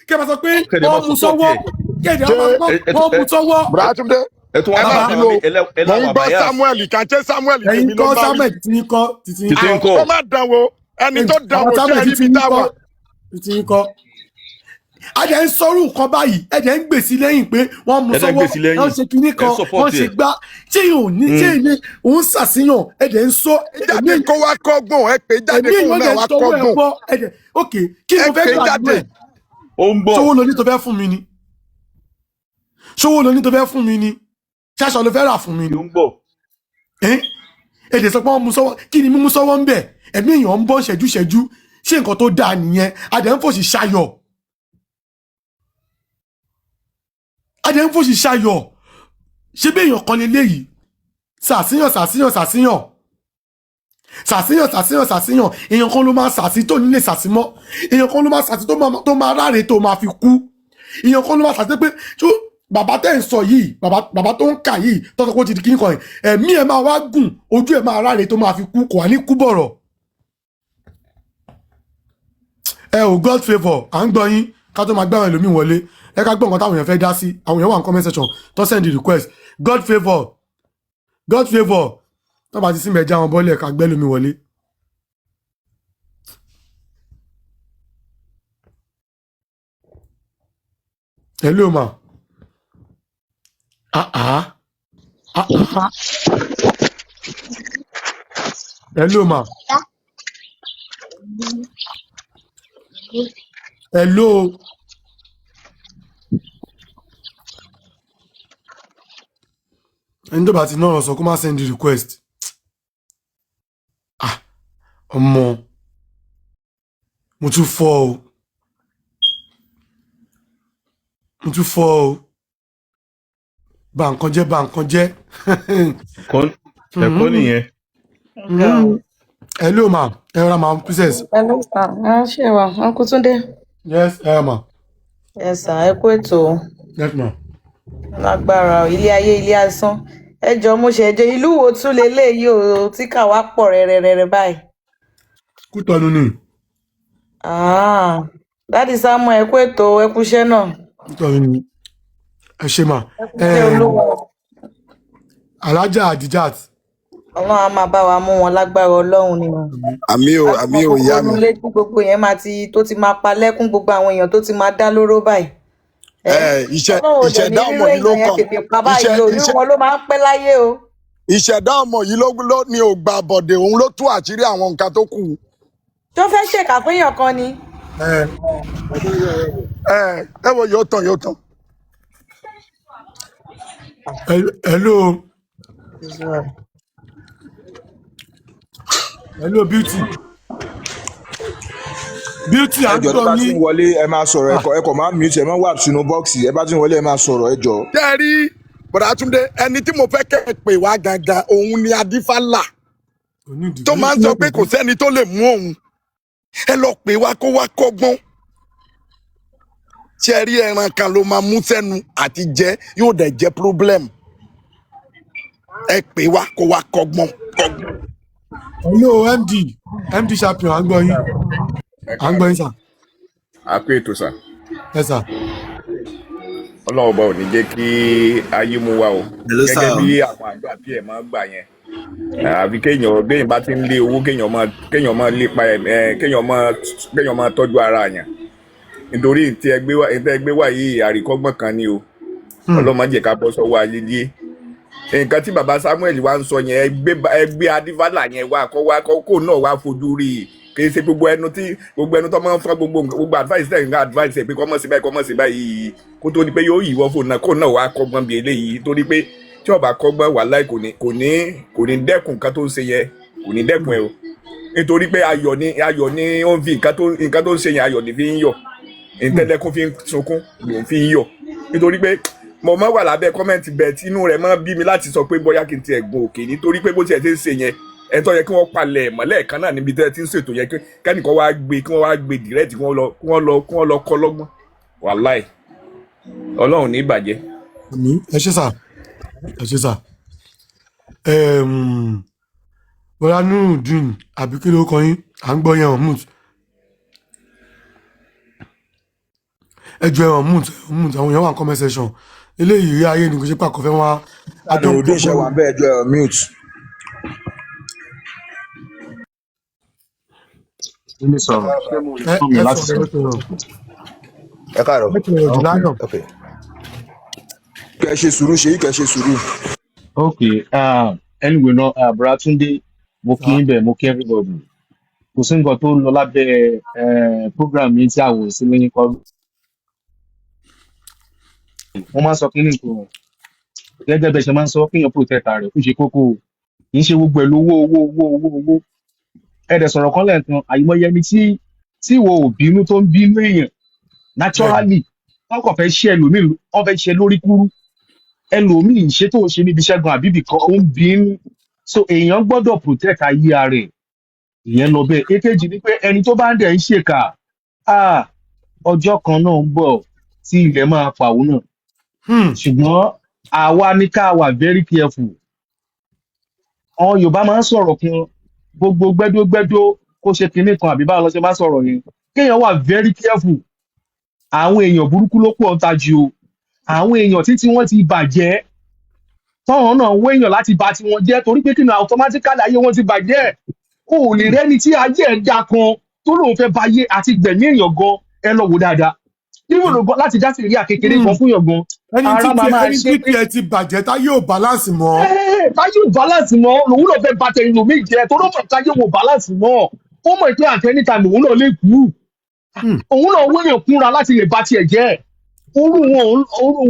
kéèyàn máa sọ pé Kẹ́lẹ̀ máa wọ́n mú support sọ́wọ́ ẹ̀. kéèyàn máa sọ pé wọ́n mú sọ́wọ́. Bùrọ̀dá Ẹ tún wá ẹ má bá bínú o, ẹ mò ń láwà gbọ́ bias. Samuel kan, ṣé Samuel Ẹ̀yin tèmi ló kọ́ bá wí. Samuel títí yín kọ́, títí yín Títí kọ́. ń kọ́. Kó má dán wo ẹni tó dán Àwọn wo, ṣé Samuel ẹ rí títí ibi yín tá a wà. kọ́, títí yín kọ́. A dẹ̀ ń sọrú nǹkan báyìí, ẹ dẹ̀ ń gbèsè lẹ́yìn pé wọ́n mú Ẹ dẹ̀ ń sọ́wọ́, gbèsè lẹ́yìn. wọ́n ṣe kinní Ẹ kan, support wọ́n ṣe ẹ̀. gbá tí yóò ní tí ní òun ṣàṣìyàn, ẹ dẹ̀ ń sọ. Jáde kó wá kọ́gbọ́n, ẹ pè jáde Ẹ̀mí kóun èèyàn náà dẹ̀ ń wá tọwọ́ ẹ kọ́gbọ́n. bọ́. Ẹ dẹ̀ ok, kí ni Ẹ mo fẹ́ pè gbà nínú jáde. ẹ̀? Ó ń bọ̀. Ṣówó lo ní tó fẹ́ fún mi ni? Ṣówó lo ní tó fẹ́ fún mi ni? Ṣaṣọ ló fẹ́ rà fún mi ni? Ó ń bọ̀. Ẹ dẹ̀ sọ pé wọ́n mú sọ́wọ́, kí ni mímú sọ́wọ́ ń bẹ̀? Ẹ̀mí èèyàn ń bọ́ ṣẹ́jú ṣẹ́jú, ṣé nǹkan tó dáa nìyẹn? A dẹ̀ ń fòṣì ṣayọ̀, a dẹ̀ ń fòṣì ṣayọ̀. Ṣé bí èèyàn kan leléyìí? Sàṣìyàn, sàṣìyàn, sàṣìyàn, sàṣìyàn, sàṣìyàn, sàṣìyàn. Èèyàn kan ló máa sàṣì tó nílé sàṣì mọ́. Èèyàn kan ló máa sàṣì tó máa ráre tó máa fi kú. Èèyàn kan ló máa sàṣì pé tó bàbá tẹ́ ń sọ yìí, bàbá tó ń kà yìí, tọ́sọ pé ó ti di kíní kan yìí, ẹ̀mí ẹ̀ máa wá gùn, ojú ẹ̀ máa ráre tó máa fi kú, kò wá ní kú bọ̀rọ̀. Ẹ ò God favour, à ń gbọ́ yín. Ká tó máa gbé àwọn ẹlòmíì wọlé, ẹ ká gbọ́ nǹkan táwọn èèyàn fẹ́ dá sí. Àwọn èèyàn wà ní comment section tó send the request. God favour, God favour, tó bá ti sí mẹ́jà wọn bọ́lẹ̀, ká gbẹ́ lómi wọlé. Hello ma. Ah ah ah ah. Hello ma. Hello. Ẹni tó bá ti náà sọ kó má send the request. Ah, ọmọ, mo tún fọ́ o, mo tún fọ́ o. Bà nǹkan jẹ́, bà nǹkan jẹ́. Ẹ̀kọ́ nìyẹn. Hello ma, ẹ rọra ma, princess. Hello sir, ẹ ṣe wa, Uncle Túndé. Yes, ẹ rọra ma. Yes sir, ẹ kú ètò. Yes ma. Lágbára o, ilé ayé ilé asán. Ẹ jọ, mo ṣe jẹ ìlú wo tún leléyìí o tí kà wá pọ̀ rẹ̀rẹ̀rẹ̀ báyìí? Kútọ́nù ni. Ah, Daddy Samuel, ẹ kú ètò, ẹ kú iṣẹ́ náà. Kútọ́nù ni, ẹ ṣe ma. Ẹ kú iṣẹ́ Olúwa. Alájà Adijat. Ọlọ́run á máa bá wa mú wọn lágbára Ọlọ́run ni o. Àmì o, àmì o, ìyá mi. Gbogbo ilé tí gbogbo yẹn máa ti tó ti máa pa lẹ́kún, gbogbo àwọn èèyàn tó ti máa dá lóró báyìí. Ẹ iṣẹ́ Ọlọ́run ò dẹ̀ ní ìṣẹ̀dá ọmọ rírú yìí ló èèyàn yẹn kàn tètè pa báyìí iṣẹ́ o, irú iṣẹ́ wọn ló máa ń pẹ́ láyé o. Ìṣẹ̀dá ọmọ yìí ló ní ò gba bọ̀dẹ̀, òun ló tú àṣírí àwọn nǹkan tó kù. Tó fẹ́ ṣèkà fún èèyàn kan ni. Ẹ ẹ wo, yóò tán, yóò tán. Hello. Hello Beauty, Beauty, à Ẹ ń jọ, tó gbọ́ bá ti yín. ń wọlé, ẹ máa sọ̀rọ̀. Ẹ kọ̀ máa mute, ẹ máa wà sínú box. Ẹ bá ti ń wọlé, ẹ máa sọ̀rọ̀, ẹ jọ. Tẹ́ ẹ rí Bọ̀dá Túndé, ẹni tí mo fẹ́ kẹ́ ẹ pè wá gangan, òun ni Adífálà tó máa ń sọ pé kò sẹ́ni tó lè mú òun. Ẹ lọ pè wá kó wá kọ́gbọ́n. Ṣé ẹ rí, ẹran kan ló máa mú sẹ́nu àti jẹ, yóò dẹ̀ jẹ́ problem. Ẹ pè wá kó wá kọ́gbọ́n. Hello MD, MD champion, à ń gbọ́ yín, à ń gbọ́ yín sà. A kú ètò sà. Ẹ sà. Ọlọ́run ọba ò ní jẹ́ kí ayé mú wa o. Hello sir. Gẹ́gẹ́ bí àwọn àdúrà tí ẹ̀ máa ń gbà yẹn, àbí kéèyàn béèyàn bá ti ń lé owó, kéèyàn máa lépa ẹ, kéèyàn máa tọ́jú ara yẹn, nítorí tí ẹ gbé wá yìí, àríkọ́gbọ́n kan ni o. Ọlọ́run má jẹ́ ká bọ́ sọ́wọ́ ayé díẹ̀. Nǹkan tí baba Samuel wa ń sọ yẹn, ẹ gbé adífálà yẹn wá, kọ́ wá kọ́ kó náà wá fojú rí i. Kì í ṣe gbogbo ẹnu tí gbogbo ẹnu tó máa ń fọ́, gbogbo advice tẹ̀ ń advice ẹ̀ pé kọ́ mọ̀ sí báyìí, kọ́ mọ̀ sí báyìí, kó tó di pé yóò yíwọ́ fóònù náà, kó náà wá kọ́gbọ́n bí eléyìí, torí pé tí ó bá kọ́gbọ́n, wàláì, kò ní dẹ́kun nǹkan tó ń ṣe yẹn, kò ní dẹ́kun ẹ o, nítorí pé ayọ̀ ni ó ń fi nǹkan tó ń ṣe yẹn, ayọ̀ ni fi ń yọ̀, ìtẹ́lẹ́kùn fi ń sunkún lòún fi ń yọ̀, nítorí pé mo máa wà lábẹ́ comment bẹ́ẹ̀ tí inú rẹ̀ máa bí mi láti sọ pé bóyá kí n tiẹ̀ gun òkè, nítorí pé bó tiẹ̀ ti ń ṣe yẹn, ẹni tó yẹ kí wọ́n palẹ̀ mọ́lẹ̀ kan náà níbi tẹ́ ti ń ṣètò yẹn, kẹ́nìkan wá gbé, kí wọ́n wá gbé direct, kí wọ́n lọ kọ́ lọ́gbọ́n. Wàláì, Ọlọ́run ní ìbàjẹ́. Àmín. Ẹ ṣé sà, ẹ ṣé sà. Bọ́lá Nurudeen, àbí kí ló kọ yín? À ń gbọ́ yẹn, on mute. Ẹ jọ, ẹ on mute, ẹ on mute. Àwọn èèyàn wà ní comment section. Eléyìí rí ayé ni, kò ṣe pé àkọ́fẹ́ wọn àjọ ń Nurudeen, ṣe kọ́gbọ́n wà bẹ́ẹ̀? Jọ ẹ mute. Ilé sọ̀rọ̀, ṣé mo lè ẹ fún mi ẹ láti sọ̀rọ̀, ẹ sọ̀rọ̀? sọ̀rọ̀. Ẹ káàárọ̀. Ẹ sọ̀rọ̀ jù Ok. láyọ̀. Ok. Kẹ ṣe sùúrù, ṣe yí, kẹ ṣe sùúrù. Ok, anyway náà, Bùrá Túndé, mo kí Sà. ń bẹ̀, mo kí everybody. Kò sí nǹkan tó ń lọ lábẹ́ program yìí tí àwọn ò sí lẹ́yìn kọ́. Wọ́n máa ń sọ kí ní nǹkan gẹ́gẹ́ bẹ́ẹ̀ ṣe máa ń sọ, kéèyàn protect ara rẹ̀, ó ṣe kókó o. Kì í ṣe gbogbo ẹ̀ lówó, owó, owó, owó, owó. Ẹ dẹ̀ sọ̀rọ̀ kan lẹ́ẹ̀kan, àìmọye ẹni tí ìwọ ò bínú tó ń bínú èèyàn. Naturally, wọ́n kàn fẹ́ ṣe ẹlòmíì, wọ́n fẹ́ ṣe lórí kúrú ẹlòmíì, ṣe tó ń ṣe níbi iṣẹ́ gan àbí ibìkan ó ń bínú. So èèyàn gbọ́dọ̀ protect ayé ara ẹ̀. Ìyẹn lọ bẹ́ẹ̀. Èkejì ni pé ẹni tó bá ń dẹ̀ ń ṣèkà, ah, ọjọ́ kan náà ń bọ̀ tí ilẹ̀ máa fà òun náà. Ṣùgbọ́n àwa ní ká wà very careful. Àwọn Yorùbá máa ń sọ̀rọ̀ kan, gbogbo gbẹ́dógbẹ́dó kó ṣe kinní kan, àbí báwo ló ṣe máa ń sọ̀rọ̀ yẹn? Kéèyàn wà very careful. Àwọn èèyàn burúkú ló pọ̀ ń ta ju o, àwọn èèyàn títí wọ́n ti bàjẹ́, tọ́wọ́n náà wé èèyàn láti bà tiwọn jẹ́, torí pé kí ni, automatically ayé wọn ti bàjẹ́. O ò lè rẹ́ni tí ayé ẹ̀ dá kan tó lóun fẹ́ ba ayé àti gbẹ̀mí èèyàn gan. Ẹ lọ wò dáadáa níwò ló gan láti dá sí ìrí àkékeré kan fún yàn gan, ẹni tí ara máa tiẹ̀ máa ẹni ṣe tí pé tiẹ̀ ti bàjẹ́, tá yóò balance mọ́. Táyé ò balance mọ́, lòun náà fẹ́ bà tẹ̀yìn jẹ́, torí ó mọ̀ táyé wò balance mọ́. Ó mọ̀ pé at any time òun náà lè kú. Òun náà wéyàn kúnra láti lè ba tiẹ̀ jẹ́. Orú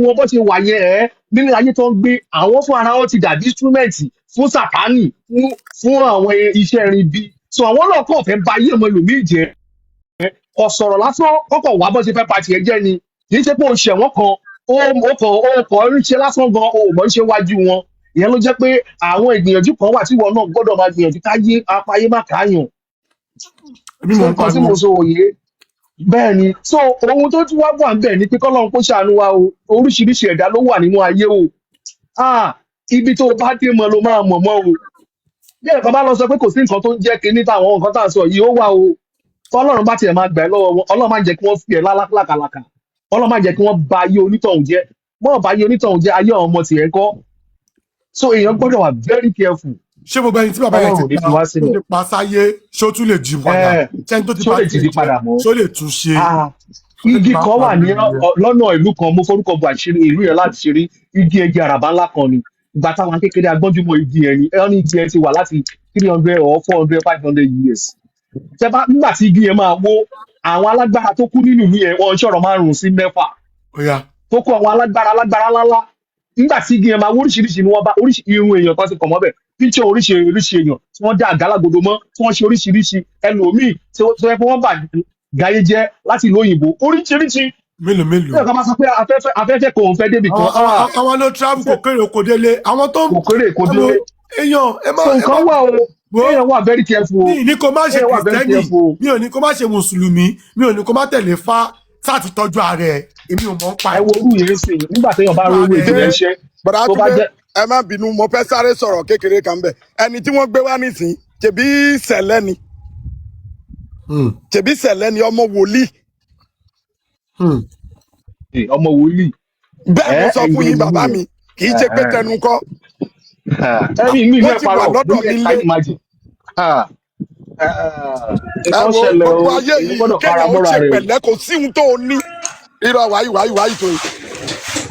wọn bó ṣe wà yẹn, ẹ nínú ayé tó ń gbé, àwọn fún ara wọn ti dàbí instrument fún Sàtánì, fún àwọn iṣẹ́ irin bí. So àwọn náà kàn fẹ́ ba ayé ọmọ ẹlòmíì jẹ́, kò sọ̀rọ̀ lásán, kọ́kọ́ wà bó ṣe fẹ́ ba tiẹ̀ jẹ́ ni. Kì í ṣe pé o ṣẹ̀wọ̀n kan, ó kàn ń ṣe lásán gan, o ò mọ̀ ń ṣe wájú wọn. Ìyẹn ló jẹ́ pé àwọn ìgbìyànjú kan wà tí wọn náà gbọ́dọ̀ máa gbìyànjú káyé apáyé má káyàn. Èmi So mò ń nǹkan tí pariwo. mo sọ òye bẹ́ẹ̀ ni. So ohun tó tún wá wà ń bẹ̀ ni pé kọ́lọ́run kó ṣàánú wa o. Oríṣiríṣi ẹ̀dá ló wà nínú ayé o. Ah, ibi tó o bá dé mọ́ ló máa mọ̀ mọ́ o. Bí ẹ̀kan bá lọ sọ pé kò sí nǹkan tó ń jẹ́ kinní táwọn nǹkan tá à ń sọ yìí, ó wà o. Tọ́lọ́run bá tiẹ̀ máa gbà ẹ́ lọ́wọ́ wọn, Ọlọ́run má jẹ́ kí wọ́n fi ẹ̀ lálákàlàkà, Ọlọ́run má jẹ́ kí wọ́n ba ayé onítọ̀hún jẹ́, mọ́ ba ayé onítọ̀hún jẹ́, ayé àwọn ọmọ tiẹ̀ kọ́. So èèyàn gbọ́dọ̀ wà very careful. Ṣé gbogbo ẹni tí bàbá yẹn Ọlọ́run ò ti ní pa fi wá tó sílẹ̀. ti pa sáyé, ṣó tún lè jí padà? Ẹ Ṣé ẹni tó ti ṣó ba lè tiẹ̀ dìde jẹ́, padà mọ́? ṣó lè tún ṣe? Ah, Tó igi máa kan wà ní pariwo nìyẹn. lọ́nà ìlú kan, mo forúkọ bu àṣírí ìlú yẹn láti ṣeré. Igi egi àràbá ńlá kan ni. Ìgbà táwọn kékeré agbọ́njúmọ̀ igi yẹn ni, ẹ ní igi yẹn ti wà láti 300 or 400, 500 years. Tẹ bá nígbà tí igi yẹn máa wó, àwọn alágbára tó kú nínú ìlú yẹn, wọ́n ń ṣọ̀rọ̀ márùn-ún sí mẹ́fà Ó yá. tó kó àwọn alágbára ńláńlá. Nígbà tí igi yẹn máa wó, oríṣiríṣi ni wọ́n bá, oríṣi irun èèyàn kan ti kàn mọ́bẹ̀, píṣọ oríṣiríṣi èèyàn tí wọ́n dá àgálágodo mọ́, tí wọ́n ṣe oríṣiríṣi, ẹlòmíì tí ó tó yẹ pé wọ́n bà gáyé jẹ́ láti ìlú òyìnbó, oríṣiríṣi. Mélòó mélòó. Bí ọ̀gá máa sọ pé afẹ́fẹ́ kò ń fẹ́ débi kan. Àwọn àwọn ló travel, kò kéré oko délé, àwọn tó kò kéré kò ẹ wo, délé. Èèyàn ẹ má So ẹ má nǹkan wà o. Wo. Kéèyàn wà very careful o. Mi ì ní kó má ṣe Kéèyàn wà very Kìrìtẹ́nì, careful o. mi ò ní kó má ṣe mùsùlùmí, mi ò ní kó má tẹ̀lé fá, sáà ti tọ́jú ara ẹ̀, èmi ò mọ̀ ń pa Ẹ ẹ̀. wo orú yẹn sìn, nígbà téèyàn bá rówó Tọ́jú ara ètò ẹ̀. yẹn ṣẹ́ Bọ̀dá tó bá Túndé, jẹ́ ẹ má bínú, mo fẹ́ sáré sọ̀rọ̀ kékeré kan bẹ̀. Ẹni tí wọ́n gbé wá nísìn, ṣebí sẹ̀lẹ̀ ni, ṣebí sẹ̀lẹ̀ ni, ọmọ wòlíì. Ọmọ wòlíì. Bẹ́ẹ̀ Ẹ mo sọ ẹ̀yin fún yín gbogbo bàbá yẹn. mi, kì í ṣe pé tẹnu kọ́. Ẹ̀yin mi Wọ́n fẹ́ ti wà parọ́ lọ́dọ̀ lórí mi ẹ̀ka lé. imagine. Ah, Ẹ nǹkan wo ṣẹlẹ̀ o, gbogbo ayé èyí yìí, gbọ́dọ̀ fara kéèyàn ó mọ́ra ṣe rẹ̀ o. pẹ̀lẹ́, kò sí ohun tó o ní. Irọ́ wàyí wàyí wàyí tó yìí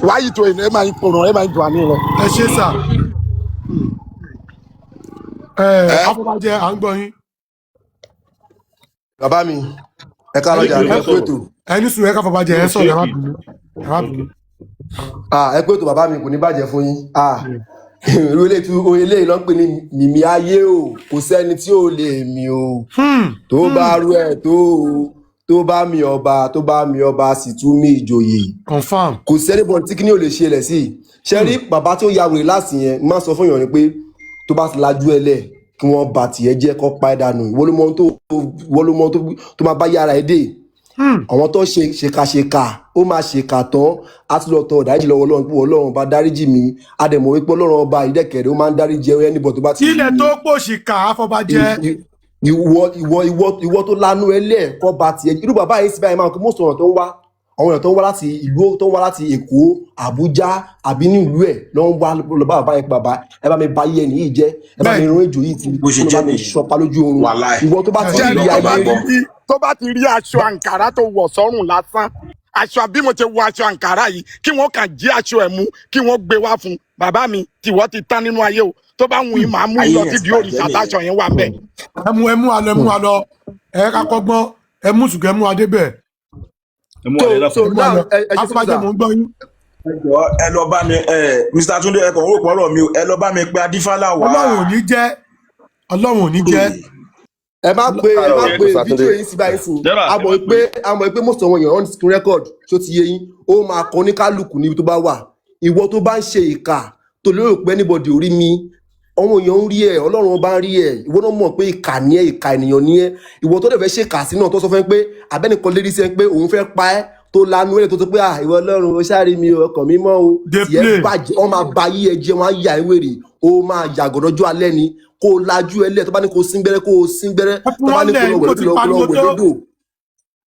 wàyí tó yìí, ẹ máa ń pòrò, ẹ máa ń dùn àní rẹ. Ẹ ṣe sà. Ẹ Ẹ afọbajẹ, à ń gbọ́ yín. Bàbá mi, ẹ káàárọ̀ Ẹni jàre, ẹ ẹ kú ètò. ẹni sùn, ẹ ká fọbajẹ, ẹ No, sọ̀rọ̀, ẹ má ṣéèkì. bínú, ẹ má bínú. Ah, ẹ kú ètò bàbá mi, kò ní bàjẹ́ fún yín. Ah, irú eléyìí tí eléyìí ló ń pè ní mìmí ayé o, kò sẹ́ni tí ò lè mì o. Tó bá rú ẹ tó o, tó bá mi ọba, tó bá mi ọba, sì tún mí ìjòyè. Confam. Kò sẹ́ni bọ̀n tí kíní ò lè ṣẹlẹ̀ sí i. Ṣe rí bàbá tí ó ya wèrè láti yẹn, má sọ fún èèyàn ni pé tó bá ti lajú ẹ lẹ̀ kí wọ́n ba tiẹ̀ jẹ́ kó pa ẹ́ dànù. Ìwọ ló mọ ohun tó ìwọ ló mọ ohun tó máa bá yára ẹ dé. Àwọn tó ṣe ṣèkàṣèkà, ó máa ṣèkà tán, á tún lọ tọ ìdáríjì lọ́wọ́ Ọlọ́run pé Ọlọ́run bá dáríjì mi. Á dẹ̀ mọ̀ wípé Ọlọ́run ọba ìdẹ́kẹ̀rẹ́, ó máa ń dáríjì ẹnìbọ̀ tó bá ti Ilẹ̀ tó pòṣìkà, afọbajẹ. Ìwọ tó lanu ẹ lẹ́ẹ̀kọ́ ba tiẹ̀. Irú bàbá yìí sì báyìí máa ń kó mọ̀sán tó ń wá, àwọn èèyàn tó ń wá láti ìlú, tó ń wá láti Èkó, Àbújá àbí ní ìlú ẹ̀ ló ń wá lọ bá bàbá yẹn pé, bàbá, ẹ bá mi ba yé ẹni yìí jẹ́, ẹ bá mi Bẹ́ẹ̀ni. rún ejò yìí tí Bó ṣe kó lọ jẹ́ bá mi nìyẹn. ṣọpa lójú oorun. Wàláì. Ìwọ tó bá ti Ṣé rí ẹni tó bá ayé ti rí rí, tó bá ti rí aṣọ àǹkárá tó wọ̀ sọ́rùn lásán, aṣọ bí mo ṣe wọ aṣọ àǹkárá yìí, kí wọ́n kàn jí aṣọ ẹ̀ mú, kí wọ́n gbé wá fún un, bàbá mi, tìwọ́ ti tán nínú ayé o. Tó bá wù yín, màá mú yín Ayé lọ yẹn ti síbi bàjẹ́ òrìṣà nìyẹn. táṣọ yẹn wà ń bẹ̀. Ẹ mú alọ, ẹ mú alọ, ẹ ká kọ́gbọ́n, ẹ mú sùkẹ́, ẹ mú adé bẹ̀. Ẹ mú so alẹ́ so lápò. Ẹ mú now alọ. ẹ ṣe fún Afọbajẹ, sà. mò ń gbọ́ yín. Ẹ jọ̀ọ́, ẹ lọ bá mi, ẹ Mr. Tunde, ẹ kàn ń rò pọ̀rọ̀ mi o, ẹ lọ bá mi pé Adífálà wá. Ọlọ́run ò ní jẹ́, Ọlọ́run ò ní jẹ́. Ẹ má pe Mr. Tunde. fídíò yìí sí báyìí sí. Jẹ́rà, A ẹ mọ̀ má pé pé. a mọ̀ pé most àwọn èèyàn on screen record tó ti yé yín, ó máa kọ ní kálukú níbi tó bá wà. Ìwọ tó bá ń ṣe ìkà, tó lérò pé anybody ò rí mi, àwọn èèyàn ń rí ẹ, Ọlọ́run ọba ń rí ẹ. Ìwọ náà mọ̀ pé ìkà ni ẹ, ìkà ènìyàn ni ẹ. Ìwọ tó dẹ̀ fẹ́ ṣèkà sí náà, tó sọ fún ẹ pé abẹ́nìkan lérí sí ẹ pé òun fẹ́ pa ẹ́, tó lanu ẹ̀ tó sọ pé, ah, ìwọ Ọlọ́run o ṣáà rí mi o, ọkàn mi mọ́ o, Dey tiẹ̀ play. bàjẹ́, wọ́n máa ba yí ẹ jẹ́, wọ́n á yà ẹ́ wèrè, ó máa yàgò lọ́jọ́ alẹ́ ni. Kó o lajú ẹ lẹ̀, tó bá ní kó o sín gbẹ́rẹ́, kó o sín gbẹ́rẹ́, Ẹ fi tó bá wọ́n ní kó lẹ̀, lọ mo wẹ̀ ti lódò, lọ pariwo wẹ̀ tó. lódò.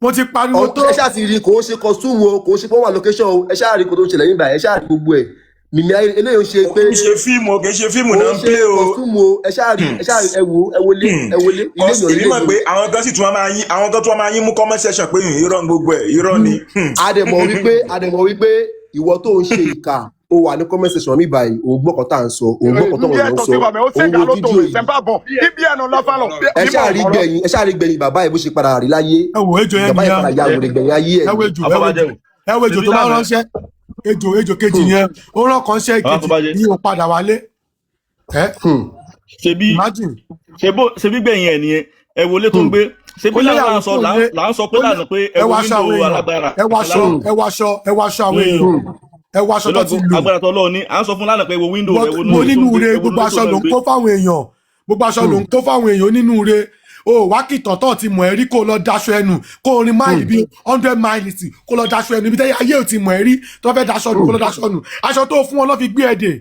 Mo ti pariwo tó. Ẹ ṣáà ti rí, kò ń ṣe costume o, kò ń ṣe pé wọ́n wà location o. Ẹ ṣáà rí kó tó ń ṣẹlẹ̀ yín báyìí, ẹ ṣáà rí gbogbo ẹ̀ mímí ayé eléyìí ń ṣe Kò pé ń ṣe fíìmù o, kì í ṣe fíìmù kò náà ń ń ṣe play o. costume o. Ẹ ṣáà rí, ẹ ṣáà rí, ẹ wò, ẹ wọlé, ẹ wọlé ilé Cause èèyàn èmi lélẹ̀ mọ̀ pé yìí. àwọn kan sì tún wá máa yín, àwọn kan tún wá máa yín mú comment section pé irọ́ ni gbogbo ẹ̀, irọ́ ni. A dẹ̀ mọ̀ wípé ìwọ tó ń ṣe ìkà, ó wà ní comment section mi báyìí, òun gbọ́kàn tá à ń sọ, òun gbọ́kàn tó Ndí ń ẹ̀ tó sọ, ti wà mẹ́, ó òun ṣèkà wo ló tó fídíò rè yìí. sẹ́ńpà bọ̀ ibi ẹnu lọ́fà lọ. Ẹ ṣáà rí gbẹ̀yìn, ẹ ṣáà rí gbẹ̀yìn bàbá yìí bó ṣe padà rí láyé. Ẹ wò ejò yẹn Bàbá yìí nìyẹn. padà ya wèrè gbẹ̀yìn ayé ẹ̀ Ẹ wo ni. ejò, ẹ wo Afọbajẹ ejò, o. ẹ wo ejò Ṣebí tó máa ń lánàá. ránṣẹ́ ejò, ejò kejì yẹn, ó rán kan ṣẹ́ Bàbá kejì Afọbajẹ. ní ò padà wálé. Ẹ Ṣebí imagine. ṣebí gbẹ̀yìn ẹ̀ nìyẹn. Ẹ wo ilé tó ń gbé. Ṣebí Ó lánàá léyàwó là ń sọ kúrò là nílé. ń là ń sọ pé Ó lé lánàá pé ẹ ẹ wo wọ aṣọ àwọn window èèyàn, alágbára ẹ wọ aṣọ, lánàá. ẹ wọ aṣọ, ẹ wọ aṣọ àwọn èèyàn, ẹ wọ aṣọ Pẹ̀lú tó ti lò. agbára tó lọ́ọ̀ ní à ń sọ fún lánàá pé ẹ wo window, ẹ wo Mo inú ilé tó nínú ń gbé, re ẹ wo gbogbo inú ilé tó aṣọ náà ló ń ń gbé. kó fáwọn èèyàn, gbogbo aṣọ ló ń kó fáwọn èèyàn nínú re. O wá kìtàn tó ti mọ̀ ẹ́ rí, kó o lọ daṣọ ẹnu, kó o rin máìlì bíi 100 miles, kó o lọ daṣọ ẹnu ibi tẹ́yẹ ayé ò ti mọ̀ ẹ́ rí, tó fẹ́ daṣọ nù, kó o lọ daṣọ nù. Aṣọ tó fún wọn lọ́ fi gbé ẹ dè,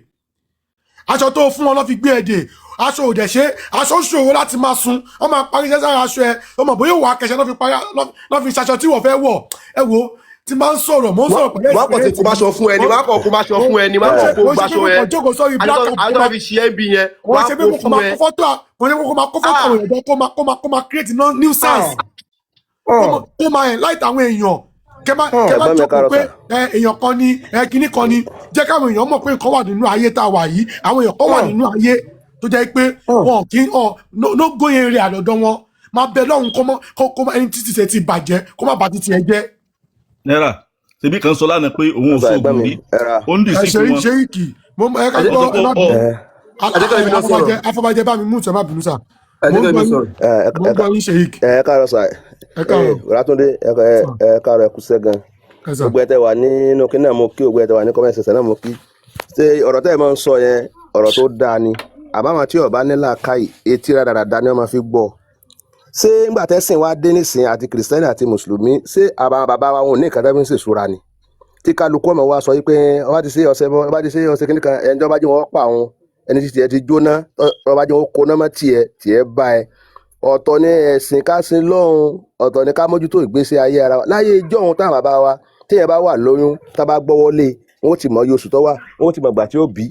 aṣọ tó fún wọn lọ́ fi gbé ẹ dè. Aṣọ ò dẹ̀ ṣe, aṣọ ṣòro láti máa sun, wọ́n máa parí iṣẹ́ sára aṣọ ẹ, wọ́n mọ̀ bóyá òwò akẹ́ṣẹ́ lọ́ fi parí, lọ́ fi ṣaṣọ tí wọ́n fẹ́ wọ̀. Ẹ wo, tí máa ń sọ̀rọ̀, mò ń sọ̀rọ̀ pẹ̀lú Wọ́n kàn ti experience kó máṣọ fún ẹni, mi. wọ́n kàn kó máṣọ fún ẹni, wọ́n kàn kó Wọ́n ṣe pé gbaṣọ mo ẹ. kàn jókòó sórí black Àjọ and àjọ kó fi ṣe ẹ́ bí yẹn, wọ́n wọ́n á ṣe pé kó mo kàn fún máa ẹ. kó fọ́tò, wọ́n ṣe pé kó máa kó fọ́tò àwọn èèyàn jọ, kó máa create nuisance, kó máa enlight àwọn èèyàn, kẹ má Ẹ̀gbọ́n mi, ẹ jókòó káàárọ̀ pé sà. ẹ èèyàn kan ni, ẹ kinní kan ni. Jẹ́ káwọn èèyàn mọ̀ pé nǹkan wà nínú ayé tá a wà yìí. Àwọn èèyàn kan wà nínú ayé tó jẹ́ pé wọn kì í ọ no go area lọ́dọ̀ wọn, máa bẹ lọ́hùn kó mọ́ kó má ẹni títí ṣe ti bàjẹ́, kó má bà títí ẹ jẹ́. Náírà, ṣebí kan sọ lánàá pé òun ò Sà, ẹ̀gbọ́n sóògùn mi, rí, ẹ ra. ó ń dì Ẹ sí ṣe wọn. ṣe ìkì mo ẹ ká Ẹ jẹ́ gbọ́, ẹ má Ó sọ pé bínú. ọ ẹ jẹ́ kí èmi náà sọ̀rọ̀. Afọbajẹ, Afọbajẹ, bá mi mú ìtọ́, má bínú sà. Ẹ Mo jẹ́ ń kí gbọ́ èmi yín, sọ̀rọ̀. Ẹ mo ń ẹ gbọ́ yín, Sheik. ẹ káàárọ̀ sà. Ẹ Ẹ káàárọ̀. Rátúndé, ẹ Sà. ẹ káàárọ̀, ẹ kúṣẹ́ gan. Ẹ sà. Gbogbo ẹ tẹ́ wà nínú kí náà mo kí, gbogbo ẹ tẹ́ wà ní comment section náà mo kí. Ṣé ọ̀rọ̀ tẹ́ ẹ máa ń sọ yẹn, ọ̀rọ̀ tó dáa ni. Àbáwọn tí ó bá ní làákàyè, etí rádaràda ni wọ́n máa fi gbọ́. Ṣé ńgbà tẹ́sìn wá dé nísìn, àti kìrìsìtẹ́nì àti mùsùlùmí, ṣé àbáwọn bàbá wa wọn ò ní nǹkan tó fi ń ṣèṣúra ni? Tí kálukú ọmọ wa sọ yìí pé ọba ti ṣe ọ̀sẹ̀ bọ́, ọba ti ṣe ọ̀sẹ̀ kìnìkan, ẹni tó bá jẹ́ wọn pa òun, ẹni tí tiẹ̀ ti jóná, ọba jẹ́ wọn kóná mọ́ tiẹ̀, tiẹ̀ bá ẹ. Ọ̀tọ̀ ni ẹ̀sìn ká sin lọ́hùn, ọ̀tọ̀ ni ká mójútó ìgbésí ayé ara wa. Láyé ijọ́ òun táwọn bàbá wa, téèyàn bá wà lóyún, tá bá gbọ́wọ́ lé Wọ́n ti mọ iye oṣù tó wà, wọ́n ti mọ ìgbà tí ó bí.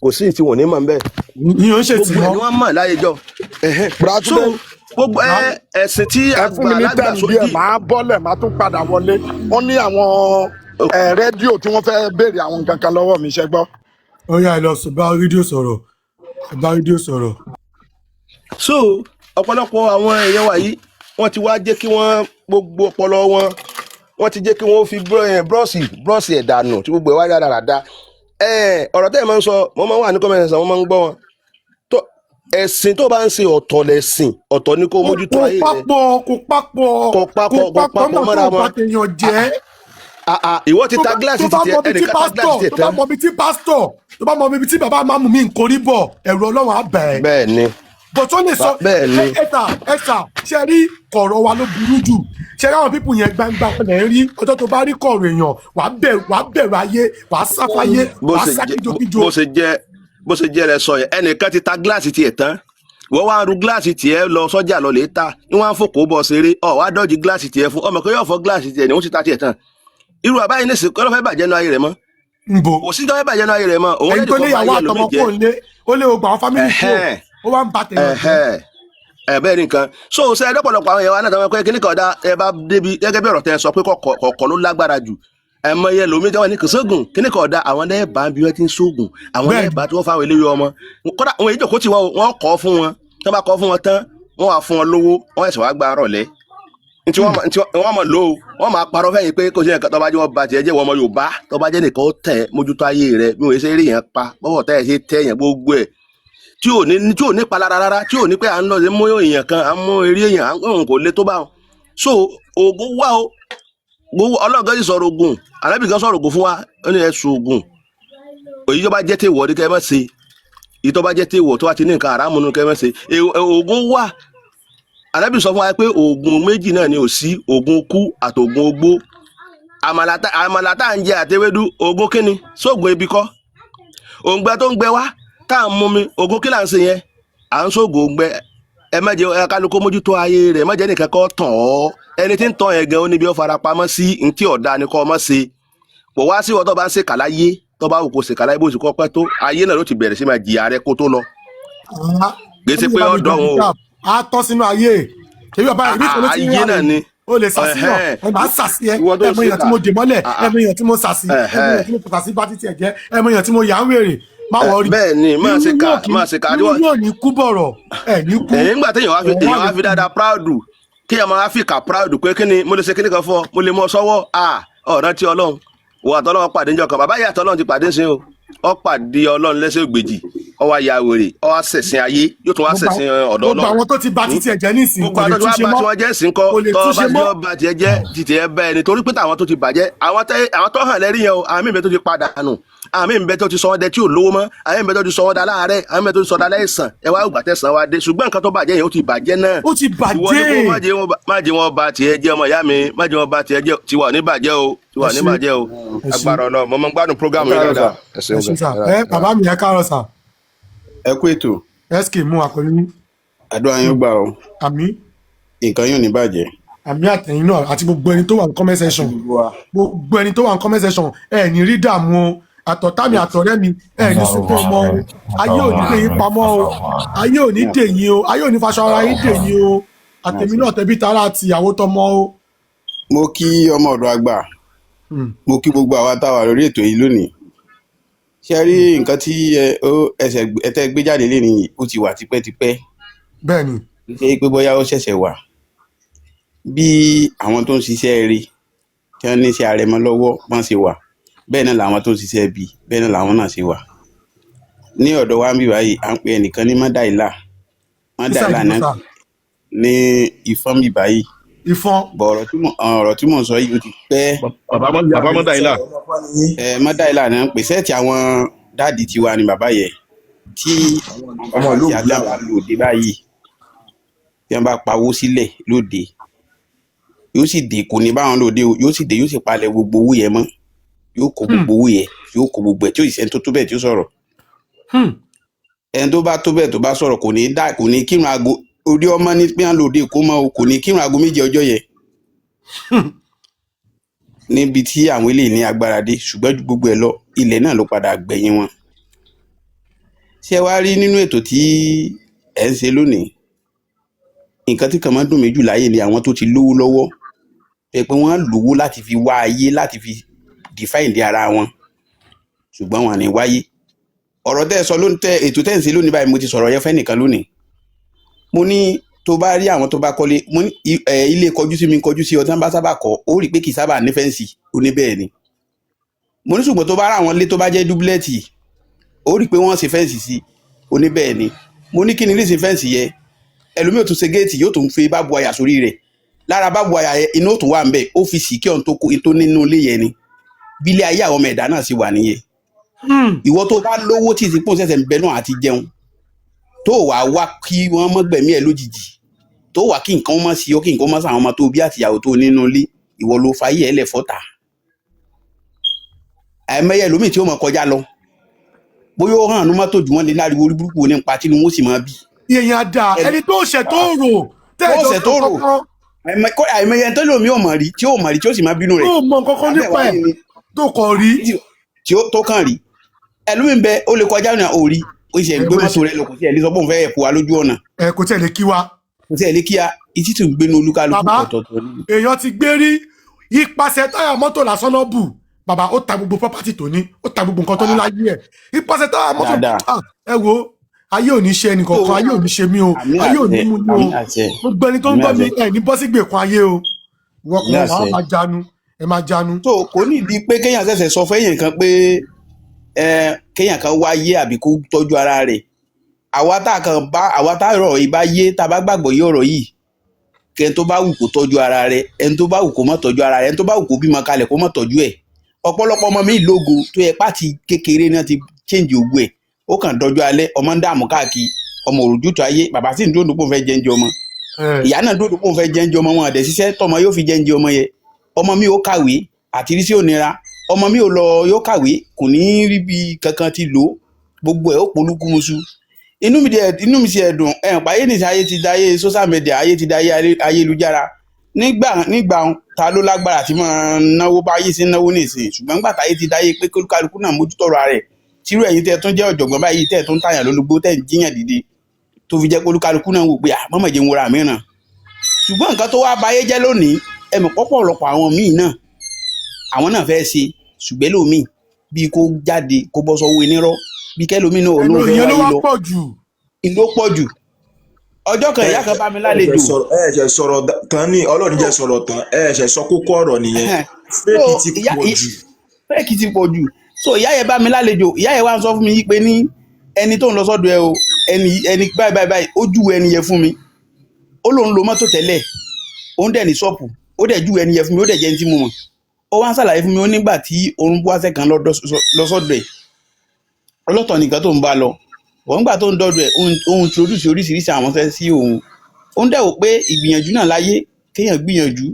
Kò sí ìtí wọn ò ní mọ̀ nbẹ̀. Yíyan ń ṣètì Gbogbo ẹ̀ mọ́. ni wọ́n mọ̀ láyé jọ. Ẹ̀hẹ́n. So Bùrọ̀dá gbogbo ẹ ẹ̀sìn tí ẹ fún mi àgbà ní lágbà tẹ́ẹ̀mù díẹ̀, sódì. màá bọ́lẹ̀, màá tún padà wọlé. Wọ́n ní àwọn rédíò tí wọ́n fẹ́ béèrè àwọn nǹkan kan lọ́wọ́ mi, ṣe gbọ́. Ó yá, ẹ lọ sọ, bá rédíò sọ̀rọ̀, ẹ bá rédíò sọ̀rọ̀. So ọ̀pọ̀lọpọ̀ àwọn èèyàn wa yìí, wọ́n ti wá jẹ́ kí wọ́n gbogbo ọpọlọ wọn, wọ́n ti jẹ́ kí wọ́n fi búrọ́ọ̀sì ẹ̀ dànù tí gbogbo ẹ̀ wá dáradára. Ọ̀rọ̀ tẹ́ ẹ̀ máa ń sọ, mo máa ń wà ní comment section, wọ́n máa ń gbọ́ wọn. Tó ẹ̀sìn tó bá ń ṣe, ọ̀tọ̀ lẹ̀sìn, ọ̀tọ̀ ni kó Kò mójútó kò ayé rẹ. papọ̀, kò papọ̀. Kò Kò papọ̀, kò papọ̀ papọ̀ nígbà tó mọ́ra o bá wọn. tèèyàn jẹ́. Ìwọ ti Tó ta bá gíláàsì tó bá títí mọ ibi tí ẹnìkan ta gíláàsì pásítọ̀ tiẹ̀ tó bá tán. mọ ibi tí pásítọ̀ tó bá mọ ibi tí bàbá máàmù mi ń korí bọ̀, ẹ̀rù Ọlọ́run á bà ẹ́. Bẹ́ẹ̀ ni. But ó lè sọ. Bẹ́ẹ̀ ni. Ẹ̀ta ṣe rí kọ̀rọ̀ wa ló burú jù. Ṣe rí àwọn people yẹn, gbangba lẹ̀ ń rí. Ọjọ́ tó bá rí kọ̀rọ̀ èèyàn, wàá bẹ̀rù, wàá bẹ̀rù ayé, wàá sáfáyé, Bó wàá ṣe sá jẹ́ kíjokíjo. Bó ṣe jẹ́ rẹ sọ yẹn. Ẹnìkan ti ta gíláàsì tiẹ̀ tán, wọ́n wá ń ru gíláàsì tiẹ̀ lọ sọ́jà lọ lè ta ní wọ́n á fòkó bọ̀ ṣeré. Ọ̀ wá dọ́jú gíláàsì tiẹ̀ fún ọmọ pé yóò fọ́ gíláàsì tiẹ̀ ni wọ́n ti ta tiẹ̀ tán. Irú àbáyé ní sìnkú ọlọ́fẹ́ bàjẹ́ nu ayé rẹ̀ mọ́. Nbo Kò sí tó fẹ́ bàjẹ́ nu ayé rẹ̀ mọ́ òun ẹni lẹ́dí tó kọ́ bá léyàwó ayé àtọmọ ẹlòmíì kò jẹ́. ń lé, ó lé ogun àwọn family kúrò, ó wá ń ba tèèyàn jẹ́. Ẹ̀hẹ́n, ẹ bẹ́ẹ̀ ni nǹkan. So ṣe ẹdọ́pọ̀lọpọ̀ àwọn èèyàn wa náà tó wọn pé kíní kan dá ẹ bá débi gẹ́gẹ́ bí ọ̀rọ̀ tẹ sọ pé kọ̀ọ̀kọ̀ ló lágbára jù. Ẹ mọ iye lómi tí wọn ní kò sóògùn, kíní kan dá, àwọn náà bá bí wọn ti ń sóògùn, àwọn náà bá tí wọn fáwọn eléyìí ọmọ. Kódà àwọn èyí jòkó tí wọn wọn kọ́ fún wọn, tí wọn bá kọ́ fún wọn tán, wọn wà fún wọn lówó, wọn ẹ̀sẹ̀ wá gba rọ̀lẹ́ ntí wọn ntí wọn mọ lò ó, wọn máa parọ́ fẹ́yìn pé kò sí nǹkan. Tó bá jẹ́ wọn ba tiẹ̀ jẹ́, wọn ọmọ Yorùbá tó bá jẹ́ nìkan ó tẹ̀ mójútó ayé rẹ̀ bí wọn ṣe rí yẹn pa bọ́wọ́ tẹ́ ẹ ṣe tẹ́ yẹn gbogbo ẹ̀ tí ò ní palára rárá, tí ò ní pé à ń lọ sí mú èèyàn kan, à ń mú eré èèyàn, à ń òun kò le tó bá wọn. So oògùn wà o, gbogbo Ọlọ́run kan sì sọ̀rọ̀ oògùn, Ànábì kan sọ̀rọ̀ oògùn fún wa, ó ní ẹ sùn oògùn. Èyí tó bá jẹ́ tèwọ̀ ní kẹ́ ẹ má ṣe, èyí tó bá jẹ́ tèwọ̀ tó bá ti ní nǹkan àràmù nínú kẹ́ ẹ má ṣe. Oògùn wà. Ànábì sọ fún wa pé oògùn méjì náà ni ò sí: oògùn kú àtòògùn ogbó. Àmàlà tá à ń jẹ àtewédú, oògùn kíni? Sóògùn ebi kọ́? Òǹgbẹ tó ń gbẹ wá tá à ń mú mi, oògùn kí là ń ṣe yẹn? À ń sóògùn òǹgbẹ. Ẹ má jẹ́ ẹ kálukú mójútó ayé rẹ̀, má jẹ́ nìkan kọ́ tàn ọ́. Ẹni tí ń tàn ẹ̀ gan, ó níbi ó fara pamọ́ sí. Ntí ọ̀dà ni kọ́ ọ mọ́ ṣe kò wá sí. Ìwọ tó bá ń ṣèkà láyé, tó bá wù kó ṣèkà láyé, bó sì kọ́ pẹ́ tó, ayé náà ló ti bẹ̀rẹ̀ sí máa jìyà rẹ kó tó lọ. Gbèsè pé ọ̀dọ̀ òun o. A tọ́ sínú ayé ṣebí bàbá ìbí kan ló ti ń Ayé wà náà ní ni. o lè sàṣìyàn. Ẹ máa sàṣì ẹ. Ìwọ tó Ẹ mọ èèyàn tí ṣèkà. mo dè mọ́lẹ̀, ẹ mọ èèyàn tí mo sàṣì, ẹ mọ èèyàn tí mo sàṣì bá títí ẹ jẹ́, ẹ mọ èèyàn tí mo yà ń wèrè. Má worry. Bẹ́ẹ̀ ni, máa Irú ṣe kà yóò kí máa ṣe kà irú yóò ní kú bọ̀rọ̀ ẹ ní kú. Ẹ̀yìn ńgbà téèyàn wá fi Ẹ wá èèyàn lè wá fi dáadáa proud, kéèyàn máa fi kà proud pé kí ni mo lè ṣe, kíní kan fún ọ, mo lè mọ sọ́wọ́ à ọ̀ràn tí Ọlọ́run wò àtọ́lọ́run pàdé níjọ́ kan. Bàbá yìí àtọ́lọ́run ti pàdé sí o, ọ pàdé Ọlọ́run lẹ́sẹ̀ ògbèjì, ọ wá ya wèrè, ọ wá ṣẹ̀sìn ayé, yóò tún wá Gbogbo ṣẹ̀sìn ọ̀dọ̀ gbogbo Ọlọ́run. àwọn tó ti ba títí ẹ jẹ́ nísìnyí Gbogbo kò lè àwọn tó ti túnṣe wá bá mọ́. tí wọ́n jẹ́ sí ńkọ́? Kò lè Tọ́ bá túnṣe ti mọ́. wọ́n bá tiẹ̀ jẹ́ títí ẹ bẹ́ẹ̀ ni, torí pé táwọn tó ti bàjẹ́, àwọn tó hàn lẹ́rí yẹn o, àwọn míì bẹ tó ti padà nù, àwọn míì bẹ tó ti sọ wọ́n dẹ tí ò lówó mọ́, àwọn míì bẹ tó ti sọ wọ́n da láàárẹ̀, àwọn míì bẹ tó ti sọ da láìsàn. Ẹ wá ìgbà tẹ̀sán wa dé, ṣùgbọ́n nǹkan tó bàjẹ́ yẹn, ó ti bàjẹ́ náà. Ó ti Ìwọ ni kó bàjẹ́. má jẹ́ wọn ba tiẹ̀ jẹ́, ọmọ ìyá mi, má jẹ́ wọn ba tiẹ̀ jẹ́. Tiwa ò ní bàjẹ́ o, tiwa Ẹ ò ní ṣé. bàjẹ́ o. Ẹ ṣé. Agbára Ọlọ́run, mo máa ń gbádùn program Ẹ yìí káàárọ̀ dáadáa. sà. Ẹ ṣeun Ẹ ṣé gan. sà. Ẹ bàbá mi, ẹ káàárọ̀ sà. Ẹ kú ètò. Sk mú wa pẹ̀lú yín. Àdúrà yín ó gbà o. Àmín. Nǹkan yóò ní bàjẹ́. Àmín, àtẹ̀yìn náà àti gbogbo ẹni tó wà ní comment section, gbogbo ẹni tó wà ní comment section, ẹ ní rí dààmú o. Àtọ̀tá mi, àtọ̀rẹ́ mi, ẹ ní sunkún ọmọ o. Ayé ò ní dè yín pamọ́ o, ayé ò ní dè yín o, ayé ò ní faṣọ ara yín dè yín o. Àtẹ̀mí náà, tẹbí tará àti ìyàwó tọmọ o. Mo kí ọmọ ọ̀dọ̀ àgbà, mo kí gbogbo àwa tá a wà lórí ètò yìí lónìí. Ṣe rí nǹkan tí ẹ ó ẹsẹ̀ ẹtẹ́ gbé jáde lénìí, ó ti wà tipẹ́tipẹ́. Bẹ́ẹ̀ni. Ṣe pé bóyá ó ṣẹ̀ṣẹ̀ wà, bí àwọn tó ń ṣiṣẹ́ eré tí wọ́n ní iṣẹ́ arẹmọ lọ́wọ́ bọ́n ṣe wà, bẹ́ẹ̀ náà làwọn tó ń ṣiṣẹ́ ibi, bẹ́ẹ̀ náà làwọn náà ṣe wà. Ní ọ̀dọ̀ wa ń bí báyìí, à ń pe ẹnìkan ní Mọ́dàílà, Mọ́dàílà náà ní Ìfọ́n bí báyìí. Ìfọ́n. Bọ̀ ọ̀rọ̀ tí mò ń sọ yìí, ó ti pẹ́. Bàbá Mọ́dàílà. Ẹ Mọ́dàílà náà ń pè sẹ́ẹ̀tì àwọn dáàdì tiwa ni bàbá yẹ tí Ọmọ ìlú tí Ògùn. àtàwọn lòdì báyìí, tí wọ́n bá pawó sílẹ̀ lóde, yóò sì dé, kò ní báwọn lòde o, yóò sì dé, yóò sì palẹ̀ gbogbo owó yẹn mọ́, yóò kó gbogbo owó yẹn, yóò kó gbogbo ẹ̀, tí yóò sì sẹ́ni tó tó bẹ́ẹ̀ tí ó sọ̀rọ̀. Ẹni tó bá tó bẹ́ẹ̀ tó bá sọ̀rọ̀, kò ní dá, kò ní kírun aago orí ọmọ ní pé wọ́n lòde kó mọ́ o, kò ní kírun aago 7 ọjọ́ yẹn. Níbi tí àwọn eléyìí ní agbára dé, ṣùgbọ́n ju gbogbo ẹ̀ lọ, ilẹ̀ náà ló padà gbẹ̀yìn wọn. Ṣé ẹ wá rí nínú ètò tí ẹ̀ ń ṣe lónìí, nǹkan tí kàn máa ń dùn mí jù láyé ni àwọn tó ti lówó lọ́wọ́, pé wọ́n lówó láti fi wá ayé, láti fi define ara wọn, ṣùgbọ́n wọn ní wáyé. Ọ̀rọ̀ tẹ́ ẹ sọ lónìí, tẹ́ ètò tẹ́ ẹ ń ṣe lónìí báyìí, mo ti sọ̀rọ̀ yẹn fẹ́nìkan lónìí. Mo ní tó bá rí àwọn tó bá kọ́lé, mo ní ilé kọjú sí mi, kọjú sí ọ, tí wọ́n bá sábà kọ́, ó rí i pé kì í sábà ní fence. Ó ní bẹ́ẹ̀ ni. Mo ní ṣùgbọ́n tó bá rà àwọn ilé tó bá jẹ́ duplex, ó rí i pé wọ́n ṣe fence sí. Ó ní bẹ́ẹ̀ ni. Mo ní kí ni reason fence yẹ? Ẹlòmíì ò tún ṣe géètì, yóò tún fi barbed wire sórí rẹ̀. Lára barbed wire yẹn, iná ò tún wà ń bẹ̀, ó fi sì kí ọ̀n tó kó tó nínú ilé yẹn ni. Bí ilé ayé àwọn ọmọ ẹ̀dá náà sì wà nìyẹn. Ìwọ tó bá lówó tí ìsìnkú ṣẹ̀ṣẹ̀ ń bẹ náà àti jẹun, tó wàá wá kí wọ́n mọ́ gbẹ̀mí ẹ̀ lójijì, tó wà kí nǹkan mọ́ sí ọ, kí nǹkan mọ́ sí àwọn ọmọ tó bí àtìyàwó tó nínú ilé, ìwọ ló fa ayé ẹ̀ lẹ̀ fọ́ta. Àìmọye ẹlòmíì tí ó mọ̀ kọjá lọ, bóyá ó hàn ní mọ́tò jù wọ́n lé láriwo orí burúkú ní pa, tínú wọn sì máa bí. Èèyàn á dáa, ẹni tó ṣẹ̀ tó rò tó tẹ́ẹ̀jọ́ ṣẹ̀ tó rò kankan. Àìmọye ẹni tó lòmí ò mọ̀ rí, tí ó mọ̀ rí, tí ó sì máa bínú rẹ̀. Tó mọ nǹkan kan nípa ẹ̀, tó kàn rí. Tí ó tó kàn rí. Ẹlòmíì ń bẹ, ó lè kọjá ní òrí, ó sì ń gbé mọ́tò rẹ̀ lọ, kò sí ẹ̀ lè sọ pé òun fẹ́ ẹ̀kú wa lójú ọ̀nà. Ẹ kò tiẹ̀ lè kí wa. Kò sí ẹ̀ lè kí a ìtì tó ń gbénu olúkálukú Bàbá, ọ̀tọ̀ọ̀tọ̀ ni. Èèyàn ti gbé rí ipasẹ̀ táyà mọ́tò lásán náà bù. Bàbá, ó ta gbogbo property tó ní, ó ta gbogbo nǹkan tó ní láyé ẹ̀, ipasẹ̀ táyà mọ́tò. Dáadáa. Ah, ẹ wo, ayé ò ní ṣe ẹnìkankan, ayé ò ní ṣe mí o. Àmín. Ayé ò ní Àṣẹ. mú mi o. Àmín àṣẹ. Gbogbo ẹni tó ń Àmín gbọ́ mi, àṣẹ. ẹ ní bọ́ sí gbèkùn ayé o. Wọ́n Àmín kàn wọ́n àṣẹ. máa jánu, ẹ máa jánu. So kò ní ìdí pé kéèyàn ṣẹ̀ṣẹ̀ sọ fẹ́yìn kan pé ẹ kéèyàn kan wáyé àbí kó tọ́jú ara rẹ̀. Àwa tá a kàn bá àwa tá ọ̀rọ̀ yìí bá yé, tá a bá gbàgbọ́ yé ọ̀rọ̀ yìí, kẹ́ni tó bá wù kó tọ́jú ara rẹ̀, ẹni tó bá wù kó má tọ́jú ara rẹ̀, ẹni tó bá wù kó bímọ kalẹ̀ kó má tọ́jú ẹ̀. Ọ̀pọ̀lọpọ̀ ọmọ mi lógo tó yẹ pàtì kékeré náà ti change ògo ẹ̀, ó kàn dọjọ́ alẹ́, ọmọ ń dààmú káàkiri, ọmọ òrùjútu ayé. Bàbá sì ń dúró dúpọ̀ fẹ́ jẹ́ńjẹ ọmọ, ìyá náà dúró dúpọ̀ fẹ́ jẹ́ńjẹ ọmọ, wọn àdẹ̀ ṣiṣẹ́ tọmọ yóò fi jẹ́ńjẹ ọmọ yẹ. Ọmọ mi ò kàwé àti rí sí ònira, ọmọ mi ò lọ yóò kàwé, kò ní rí bí kankan ti lò ó, gbogbo ẹ̀ ó polúkúmuṣu. Inú mi dẹ̀, inú mi sì ẹ̀ dùn ẹ̀ pa ayé nìṣẹ́. Ayé ti dayé social media, ayé ti dayé ayélujára. Nígbà nígbà ta ló lágbára àti máa náwó bá ayé sí náwó nìsín? Ṣùgbọ́n nígbà táyé ti dáyé pé kálukú náà mójútó ọ̀rọ̀ rẹ̀, tírú ẹ̀yin tẹ́ tún jẹ́ ọ̀jọ̀gbọ́n báyìí, tẹ́ tún tàyàn lólobó, tẹ́ ń jíyàn dìde, tó fi jẹ́ pé olúkálukú náà wò pé à mọ́mọ́ jẹun wọra mìíràn. Ṣùgbọ́n nǹkan tó wá bayé jẹ́ lónìí, ẹ mọ̀ pọ́pọ̀lọpọ̀ àwọn míì náà, àwọn náà fẹ́ ṣe, ṣùgbọ́n lómi bíi kó jáde kó bọ́ sọ́wọ́ onírọ́, bíi kẹ́lómi náà ẹnu olóhùn fẹ́ ìyẹn ló wáyé wá lọ pọ̀ jù. Ló pọ̀ jù. Ọjọ́ kan, ìyá kan bá mi lálejò. Ẹ ṣe sọ̀rọ̀ tán ní Ọlọ́run jẹ́ sọ̀rọ̀ tán, ẹ ṣe sọ kókó ọ̀rọ̀ nìyẹn. Fake ti pọ̀ jù. Fake ti pọ̀ jù. So ìyá yẹn bá mi lálejò, ìyá yẹn wá ń sọ fún mi yí pé ní ẹni tó ń lọ sọ́dọ̀ ẹ o, ẹni báyìí báyìí báyìí, ó júwe ẹni yẹn fún mi. Ó lóun lo mọ́tò tẹ́lẹ̀, òun dẹ̀ ní ṣọ́ọ̀pù, ó dẹ̀ júwe ẹni yẹn fún mi, ó dẹ̀ jẹ́ ẹni tí mo mọ̀. Ó wá ń ṣàlàyé fún mi, ó nígbà tí òun bú àṣẹ kan lọ sọ́dọ̀ ẹ̀, ọlọ́tọ̀ nìkan tó ń bá lọ wọ́n, gbà tó ń dọ́dọ̀ ẹ̀, òun introduce oríṣiríṣi àwọn fẹ́ sí òun. Ó ń dẹ̀ wò pé ìgbìyànjú náà láyé, kéèyàn gbìyànjú.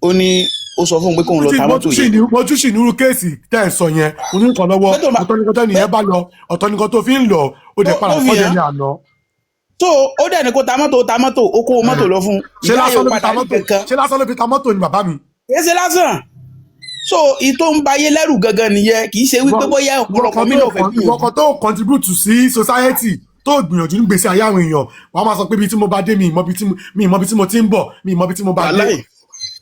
Ó ní ó sọ fún un pé kóun lọ ta mo mọ́tò tún sì yẹn. ní, mo tún sì ní irú case tẹ́ ẹ̀ sọ yẹn, oníkan lọ́wọ́, ọ̀tọ̀ nìkan tẹ́ nìyẹn bá lọ, ọ̀tọ̀ nìkan tó fi ń lọ, ó dẹ̀ padà tó fi sọ́dẹ̀ hàn. ní àná. So ó dẹ̀ ní kó ta mọ́tò, ta mọ́tò, ó kó mọ́tò lọ fún un. Ṣé Ìyá lásán yóò ló fi ta padà rí mọ́tò? kankan. Ṣé lásán ló fi ta mọ́tò ni, bàbá mi? Kì í ṣe lásán. So ìtò ń bayé lẹ́rù gangan nìyẹn. Kì í ṣe wípé bóyá ọ̀pọ̀lọpọ̀ mi náà fẹ́ ìwọ gbìyànjú. kan tó contribute sí society, tó gbìyànjú ní gbèsè ayé àwọn èèyàn, wàá máa sọ pé ibi tí mo bá dé, mi ìmọ̀ ibi tí mo ti ń bọ̀, mi ìmọ̀ ibi tí mo bá dé. Wàláì,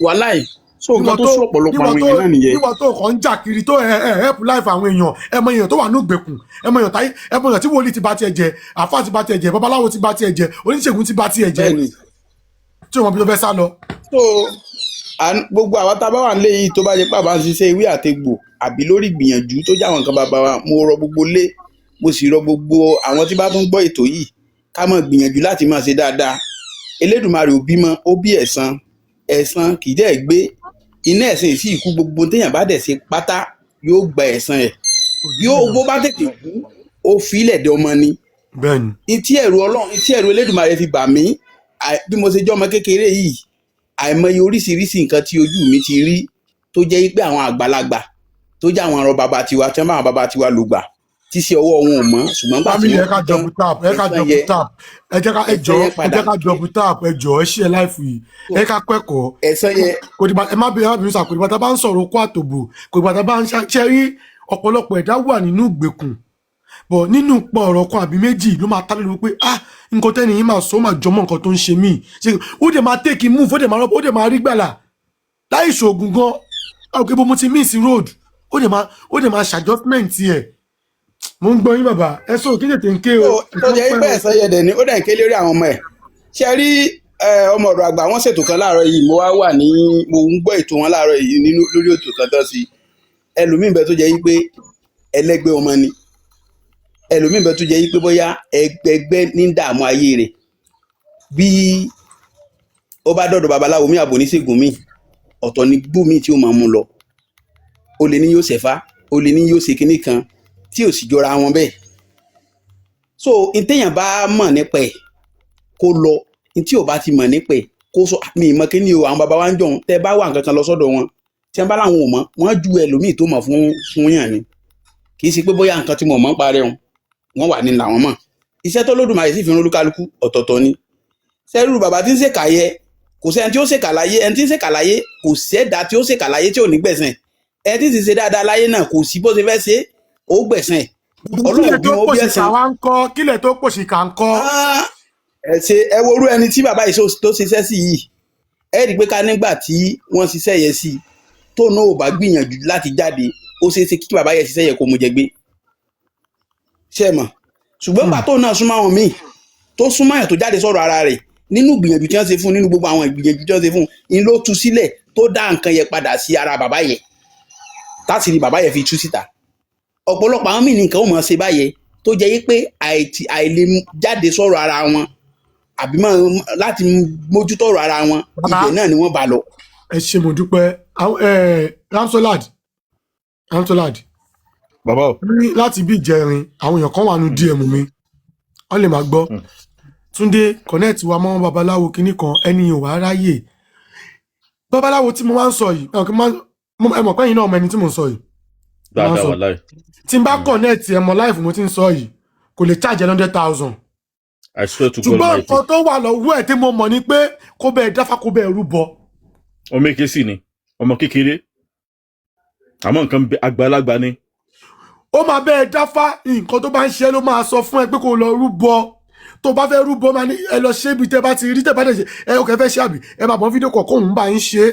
wàláì. So nǹkan tó sún ọ̀pọ̀lọpọ̀ àwọn èèyàn náà nìyẹn. Níwọ̀n tó kàn ń jà kiri, tó ẹ help life àwọn èèyàn, ẹ mọ èèyàn tó wà ní ìgbèkùn, ẹ mọ èèyàn táyé, ẹ mọ èèyàn tí wòlíì ti bá tiẹ̀ jẹ, àfáà ti bá tiẹ̀ jẹ, babaláwo ti bá tiẹ̀ jẹ, oníṣègùn ti bá tiẹ̀ jẹ, tí o mọ bí tó fẹ́ sá lọ. So gbogbo àwa tá a bá wà nílé yìí, tó bá jẹ́ pé àbá ń ṣiṣẹ́ ewé àtegbò àbí lórí ìgbìyànjú tó jẹ́ àwọn nǹkan bàbá wa, mo rọ gbogbo lé, mo sì rọ gbogbo àwọn tí bá tún gbọ́ ètò yìí, ká máa gbìyànjú láti máa ṣe dáadáa. Elédùmarè ò bímọ, ó bí ẹ̀san. Ẹ̀san kì í dẹ̀ gbé iná, ẹ̀san yìí sì kú. Gbogbo téèyàn bá dẹ̀ ṣe pátá, yóò gba ẹ̀san ẹ̀, yóò bó bá tètè kú, ó fi ilẹ̀ dé ọmọ ni. Bẹ́ẹ̀ni. Etí ẹ̀rù Ọlọ́run, etí ẹ̀rù Elédùmarè fi bà mí. Bí mo ṣe jẹ́ ọmọ kékeré yìí, àìmọye oríṣiríṣi nǹkan tí ojú mi ti rí, tó jẹ́ pé àwọn àgbàlagbà tó jẹ́ àwọn ọ̀rọ̀ bàbá tiwa tí wọ́n bá àwọn bàbá tiwa lò gbà. Tí sí ọwọ́ wọn ò mọ́, ṣùgbọ́n gbà tí Family, wọ́n ẹ ká kú tán, double tap, ẹ ká ẹ̀san double yẹn tap. Ẹ jẹ́ ká, ẹ ẹ̀san jọ, yẹn ẹ padà jẹ́ ká double tap. Ẹ jọ, ẹ ṣe ẹ láìfù yìí, ẹ ká kẹ́kọ̀ọ́. Ẹ̀san yẹn Kò dìgbà ẹ má bínú, ẹ má bínú sà, kò dìgbà tá a bá ń sọ̀rọ̀ okó àtòbò, kò dìgbà tá a bá ń ṣe rí ọ̀pọ̀lọpọ̀ ẹ̀dá wà nínú ìgbèkùn bọ̀ nínú pọ̀ ọ̀rọ̀ kan àbí méjì ló máa tá lórí pé, ah, nǹkan tẹ́ni yìí máa sọ, ó máa jọmọ́ nǹkan tó ń ṣe mí. Ṣe ó dẹ̀ máa take move, ó dẹ̀ máa rọ́pò, ó dẹ̀ máa rí gbàlà láì ṣoògùn gan. Ọ̀gbẹ́ bó mo ti miss road, ó dẹ̀ máa ṣàjọ́símẹ̀ntì ẹ̀. Mo ń gbọ́ yín, bàbá, ẹ sọ kí tètè ń ké o. Tó jẹ́ pé ẹ̀san yẹn dẹ̀ ni ó dẹ̀ ń ké lórí àwọn ọmọ ẹ̀. Ṣe rí ọmọ ọ̀dọ̀ àgbà, wọ́n ṣètò kan láàárọ̀ yìí. Mo wá wà ní, mo ń gbọ́ ètò wọn láàárọ̀ yìí nínú lórí ètò kan tán sí. Ẹlòmíín bẹ tó jẹ́ pé ẹlẹ́gbẹ́ ọmọ ni, ẹlòmíín bẹ tó jẹ́ pé bóyá ẹgbẹ́gbẹ́ ní ń dààmú ayé rẹ̀. Bí ó bá dọ̀dọ̀ babaláwo mi àbò oníṣègùn mi, ọ̀tọ̀ ni gbó mi tí ó máa mú lọ. Ó lè ní yóò ṣẹ̀fá, ó lè ní yóò ṣe kinní kan tí ò sì jọra wọn bẹ́ẹ̀. So ntẹ̀yàn bá mọ̀ nípa ẹ̀ kó lọ, ntí ò bá ti mọ̀ nípa ẹ̀ kó sọ mi ì mọ̀ kíní o. Àwọn baba wa ń jọ̀hún, tẹ́ bá wà nǹkan kan lọ sọ́dọ̀ wọn, tí wọ́n bá láwọn ò mọ̀, wọ́n ju ẹlòmíì tó mọ̀ fún yàn ni. Kì í ṣe pé bóyá nǹkan tí mo mọ̀ ń parẹ́ wọn, wọ́n wà ní làwọn mọ̀. Iṣẹ́ tó lódùmarè sì fi rán olúkálukú ọ̀tọ̀ọ̀tọ̀ ni. Sẹ́rù bàbá tí ń ṣèkà yẹ, kò sẹ́ni tí ó ṣèkà láyé. Ẹni tí ń ṣèkà láyé, kò sẹ́dá tí ó ṣèkà láyé tí ò ní gbẹ̀sẹ̀. Ẹni tí sì ṣe dáadáa láyé náà, kò sí bó ṣe fẹ́ ṣe, ó gbẹ̀sẹ̀. Ọlọ́run Kílẹ̀ bí tó wọn ó bí pòṣìkà ẹ̀sán. wá ń kọ́? Kílẹ̀ tó pòṣìkà ń kọ́? Ẹ ṣe, ẹ wo orú ẹni tí bàbá yìí tó ṣiṣẹ́ sí yìí. Ẹ rí i pé ká nígbà tí wọ́n ṣiṣẹ́ yẹn sí, tó náà ò bá gbìyànjú láti jáde, ó ṣeé ṣe kí bàbá yẹn ṣiṣẹ́ yẹn kó mu jẹ gbé. Ṣe é mọ̀? Ṣùgbọ́n gbà tó náà súnmọ́ àwọn míì tó súnmọ́ àyàn tó jáde sọ̀rọ̀ ara rẹ̀ nínú ìgbìyànjú tí wọ́n ṣe fún, nínú gbogbo àwọn ìgbìyànjú tí wọ́n ṣe fún un ló tú sílẹ̀ tó dá nǹkan yẹn padà sí ara bàbá yẹn, táṣìírí bàbá yẹn fi tú síta. Ọ̀pọ̀lọpọ̀ àwọn míì ní nǹkan ó mọ̀ ṣe báyẹn tó jẹ́ yí pé àìlè jáde sọ̀rọ̀ ara wọn àbí máa láti mójútó ọ̀rọ̀ ara wọn, ibẹ̀ náà ni wọ́n bá lọ. Ẹ ṣe, mo dúpẹ́. Ramsolad, Ramsolad. Bàbá o. Ní láti bí ìjẹrin, àwọn èèyàn kan wà nù DM mi, wọ́n lè máa gbọ́. Túndé connect wa mọ́ babaláwo kinní kan, ẹni ò wá ráyè. Babaláwo tí mo máa ń sọ yìí, ẹ mọ̀ pé ẹ̀yin náà mọ ẹni tí mo ń sọ yìí. Mo máa ń Dáadáa. sọ. Wà láì. Tí n bá connect ẹ mọ́ live, mo ti ń sọ yìí, kò lè charge ẹ 100,000. I swear to God Ṣùgbọ́n Almighty. nǹkan tó wà lọ́wọ́ ẹ̀ tí mo mọ̀ ni pé kó bẹ́ẹ̀ dáfá, kó bẹ́ẹ̀ rúbọ. Ọmọ èké sì ni ọmọ kékeré, àmọ́ nǹkan àgbàlagbà ni. Ó máa bẹ́ẹ̀ dáfá, nǹkan tó bá ń ṣe é ló máa sọ fún ẹ pé kó lọ rúbọ. Tó bá fẹ́ rúbọ, máa ní ẹ lọ ṣe ibi tẹ́ bá ti rí, tẹ́ bá dẹ̀ ṣe ẹ ò kẹ́ fẹ́ ṣe, àbí ẹ máa bọ̀ fídíò kọ̀ kóun bá ń ṣe é.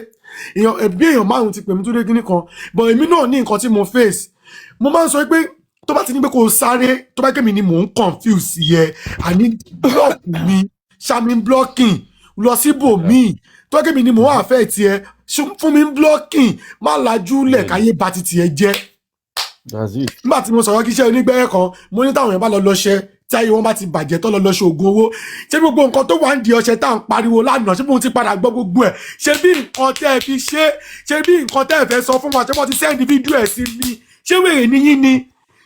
Èèyàn bí èèyàn márùn ti pè mí tó dé kíní kan, but èmi náà ní nǹkan tí mo face. Mo máa ń sọ pé tó bá ti ní pé kó o sáré, tó bá kémi ni mò ń confuse yẹ, àní block mi, ṣàmì blocking lọ síbòmíì. Tó bá kémi ni mò ń àfẹ́ tiẹ̀ fún mi blocking, má lajú lẹ̀ káyé ba ti tiẹ̀ jẹ́. That's it. Nígbà tí mo sọ̀rọ̀ kí iṣẹ́ onígbẹ́rẹ́ kan, mo ní táwọn èèyàn bá lọ lọ́ṣẹ́ tí ayé wọn bá ti bàjẹ́ tó lọ lọ́ṣẹ́ oògùn owó, ṣé gbogbo nǹkan tó wà ń di ọṣẹ tá à ń pariwo lánàá, ṣé mo ti padà gbọ́ gbogbo ẹ̀? Ṣé bí nǹkan tẹ́ ẹ fi ṣe, ṣé bí nǹkan tẹ́ ẹ fẹ́ sọ fún wa, ṣé wọ́n ti send fídíò ẹ̀ sí mi? Ṣé wèrè ni yín ni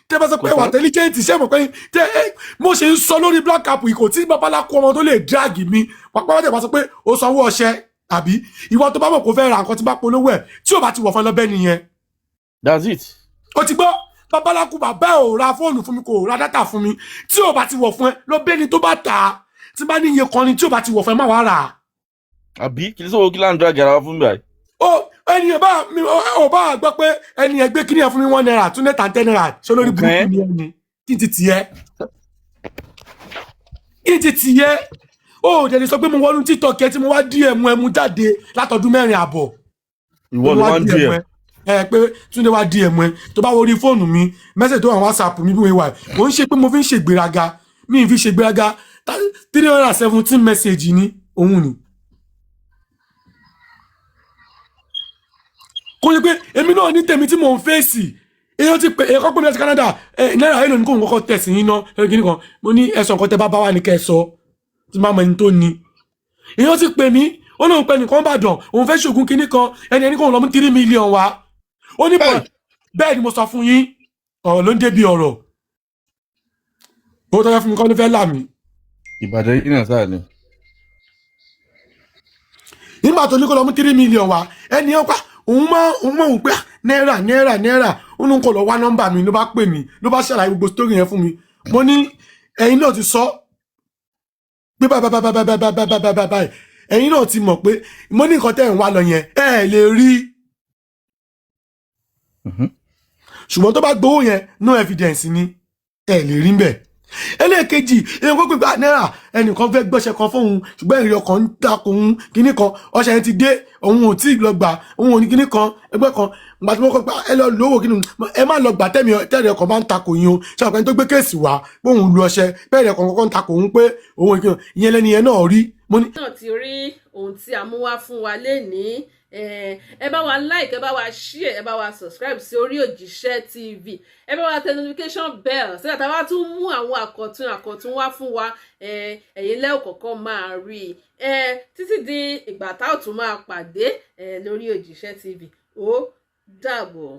tẹ́ bá sọ pé wà intelligent? Ṣé mo pé tẹ́ ẹ mo ṣe ń sọ lórí black cap yìí, kò tí babaláku ọmọ tó lè drag mi pàpà wọ́n tẹ̀ bá sọ pé ó sanwó ọṣẹ, àbí ìwọ tó bá mọ̀ kó fẹ́ ra nǹkan tí bá polówó ẹ̀, tí ò bá ti wọ̀ fún ẹ lọ́bẹ̀ nìyẹn. That's it. Ó ti gbọ́, babaláku bàbá ẹ̀ ò ra fóònù fún mi, kò ra data fún mi. Tí ò bá ti wọ̀ fún ẹ lọ bẹ́ẹ̀ ni, tó bá tà á tí bá ní iye kan ni, tí ò bá ti wọ̀ fún ẹ, má wàá rà á. Àbí kí ló sọ̀rọ̀, kí là ń drag ara wa fún mi báyìí? Ó ẹni ẹ bá mi ò bá gbọ́ pé ẹni ẹ gbé kíní ẹ fún mi, ₦1, ₦2 and 10, ṣé olórí burúkú ni ẹni? Kí n ti tiẹ̀, kí n ti tiẹ̀? Ó dẹ̀ lè sọ pé mo wọnú TikTok ẹ tí mo wá DM ẹ, mu jáde látọdún 4.5. Ìwọ ló wá ń DM. Ẹ pé Túndé wá DM ẹ, tó bá wo orí fóònù mi, message tó wà ní WhatsApp mi bí wọ́n wà, kò ń ṣe pé mo fi ń ṣègbéraga, mi ì fi ṣègbéraga. 317 message ni òun ni. Kò ṣe pé èmi náà ní tèmi tí mò ń fèsì. Èèyàn ti pè, èèyàn kọ́ pé mi láti Canada, ẹ náírà èlò ní kò ń kọ́kọ́ tẹ̀sí yín ná ẹ kíní kan. Mo ní ẹ̀sán nǹkan tẹ́ bá bá wà ní kẹ́ ẹ sọ tí máa mọ ẹni tó ní. Èèyàn ti pè mí, ó lóun pẹ́ nìkan bàdàn, òun fẹ́ ṣògùn kíní kan, ẹni kò ń lọ mú 3 million wá. Ó ní bọ̀ bẹ́ẹ̀ ni mo sọ fún yín, ọ̀rọ̀ ló ń débi ọ̀rọ̀. Owó tó fẹ́ fún mi kọ́ ló fẹ́ là mí. Ìbàdàn yìí náà sáà ni. Nígbà tó ní kó lọ mú 3 million wá, ẹni yẹn pa òun máa òun pé náírà náírà náírà. Ó ní kò lọ wá nọ́mbà mi, ló bá pè mí, ló bá ṣàlàyé gbogbo story yẹn fún mi. Mo ní ẹ̀yin náà ti sọ pé báyìí báyìí báyìí báyìí báyìí báyìí báyìí báyìí, ẹ̀yin náà ti mọ̀ pé mo ní nǹkan tẹ́ ẹ̀ ń wá lọ yẹn, ẹ ẹ̀ lè rí. Ṣùgbọ́n tó bá gbowó yẹn, no evidence ni, ẹ lè rí mbẹ̀. Ẹlẹ́ẹ̀kejì, èèyàn kó pípa náírà, ẹnìkan fẹ́ gbọ́ṣẹ kan fóun, ṣùgbọ́n èrè ọkàn ń takò òun kinní kan, ọṣẹ yẹn ti dé, òun ò tí ì lọ gbà, òun ò ní kinní kan ẹgbẹ́ kan. Gbà tí wọ́n kọ́ pa ẹ lọ lówó kinní, ẹ má lọ gbà tẹ́mi tẹ́rẹ̀ ọkàn bá ń takò yín o. Ṣé ọkàn tó gbé kéèsì wá pé òun lu ọṣẹ bẹ́ẹ̀rẹ̀ ọkàn kọ́kọ́ ń takò òun pé òun ò kinní ìyẹn lẹ́ni yẹn náà rí. Mo ní Náà ti rí ohun tí a mú wá fún wa lénìí. Ẹ bá wa like, ẹ bá wa share, ẹ bá wa subscribe sí orí Òjíṣẹ́ TV, ẹ bá wa tẹ notification bell sígbà tá a bá tún mú àwọn àkọ̀tun àkọ̀tun wá fún wa, ẹ̀yin lẹ́ẹ̀ kọ̀ọ̀kan máa rí i. Títí di ìgbà tá ò tún máa pàdé lórí Òjíṣẹ́ TV, ó dàbọ̀.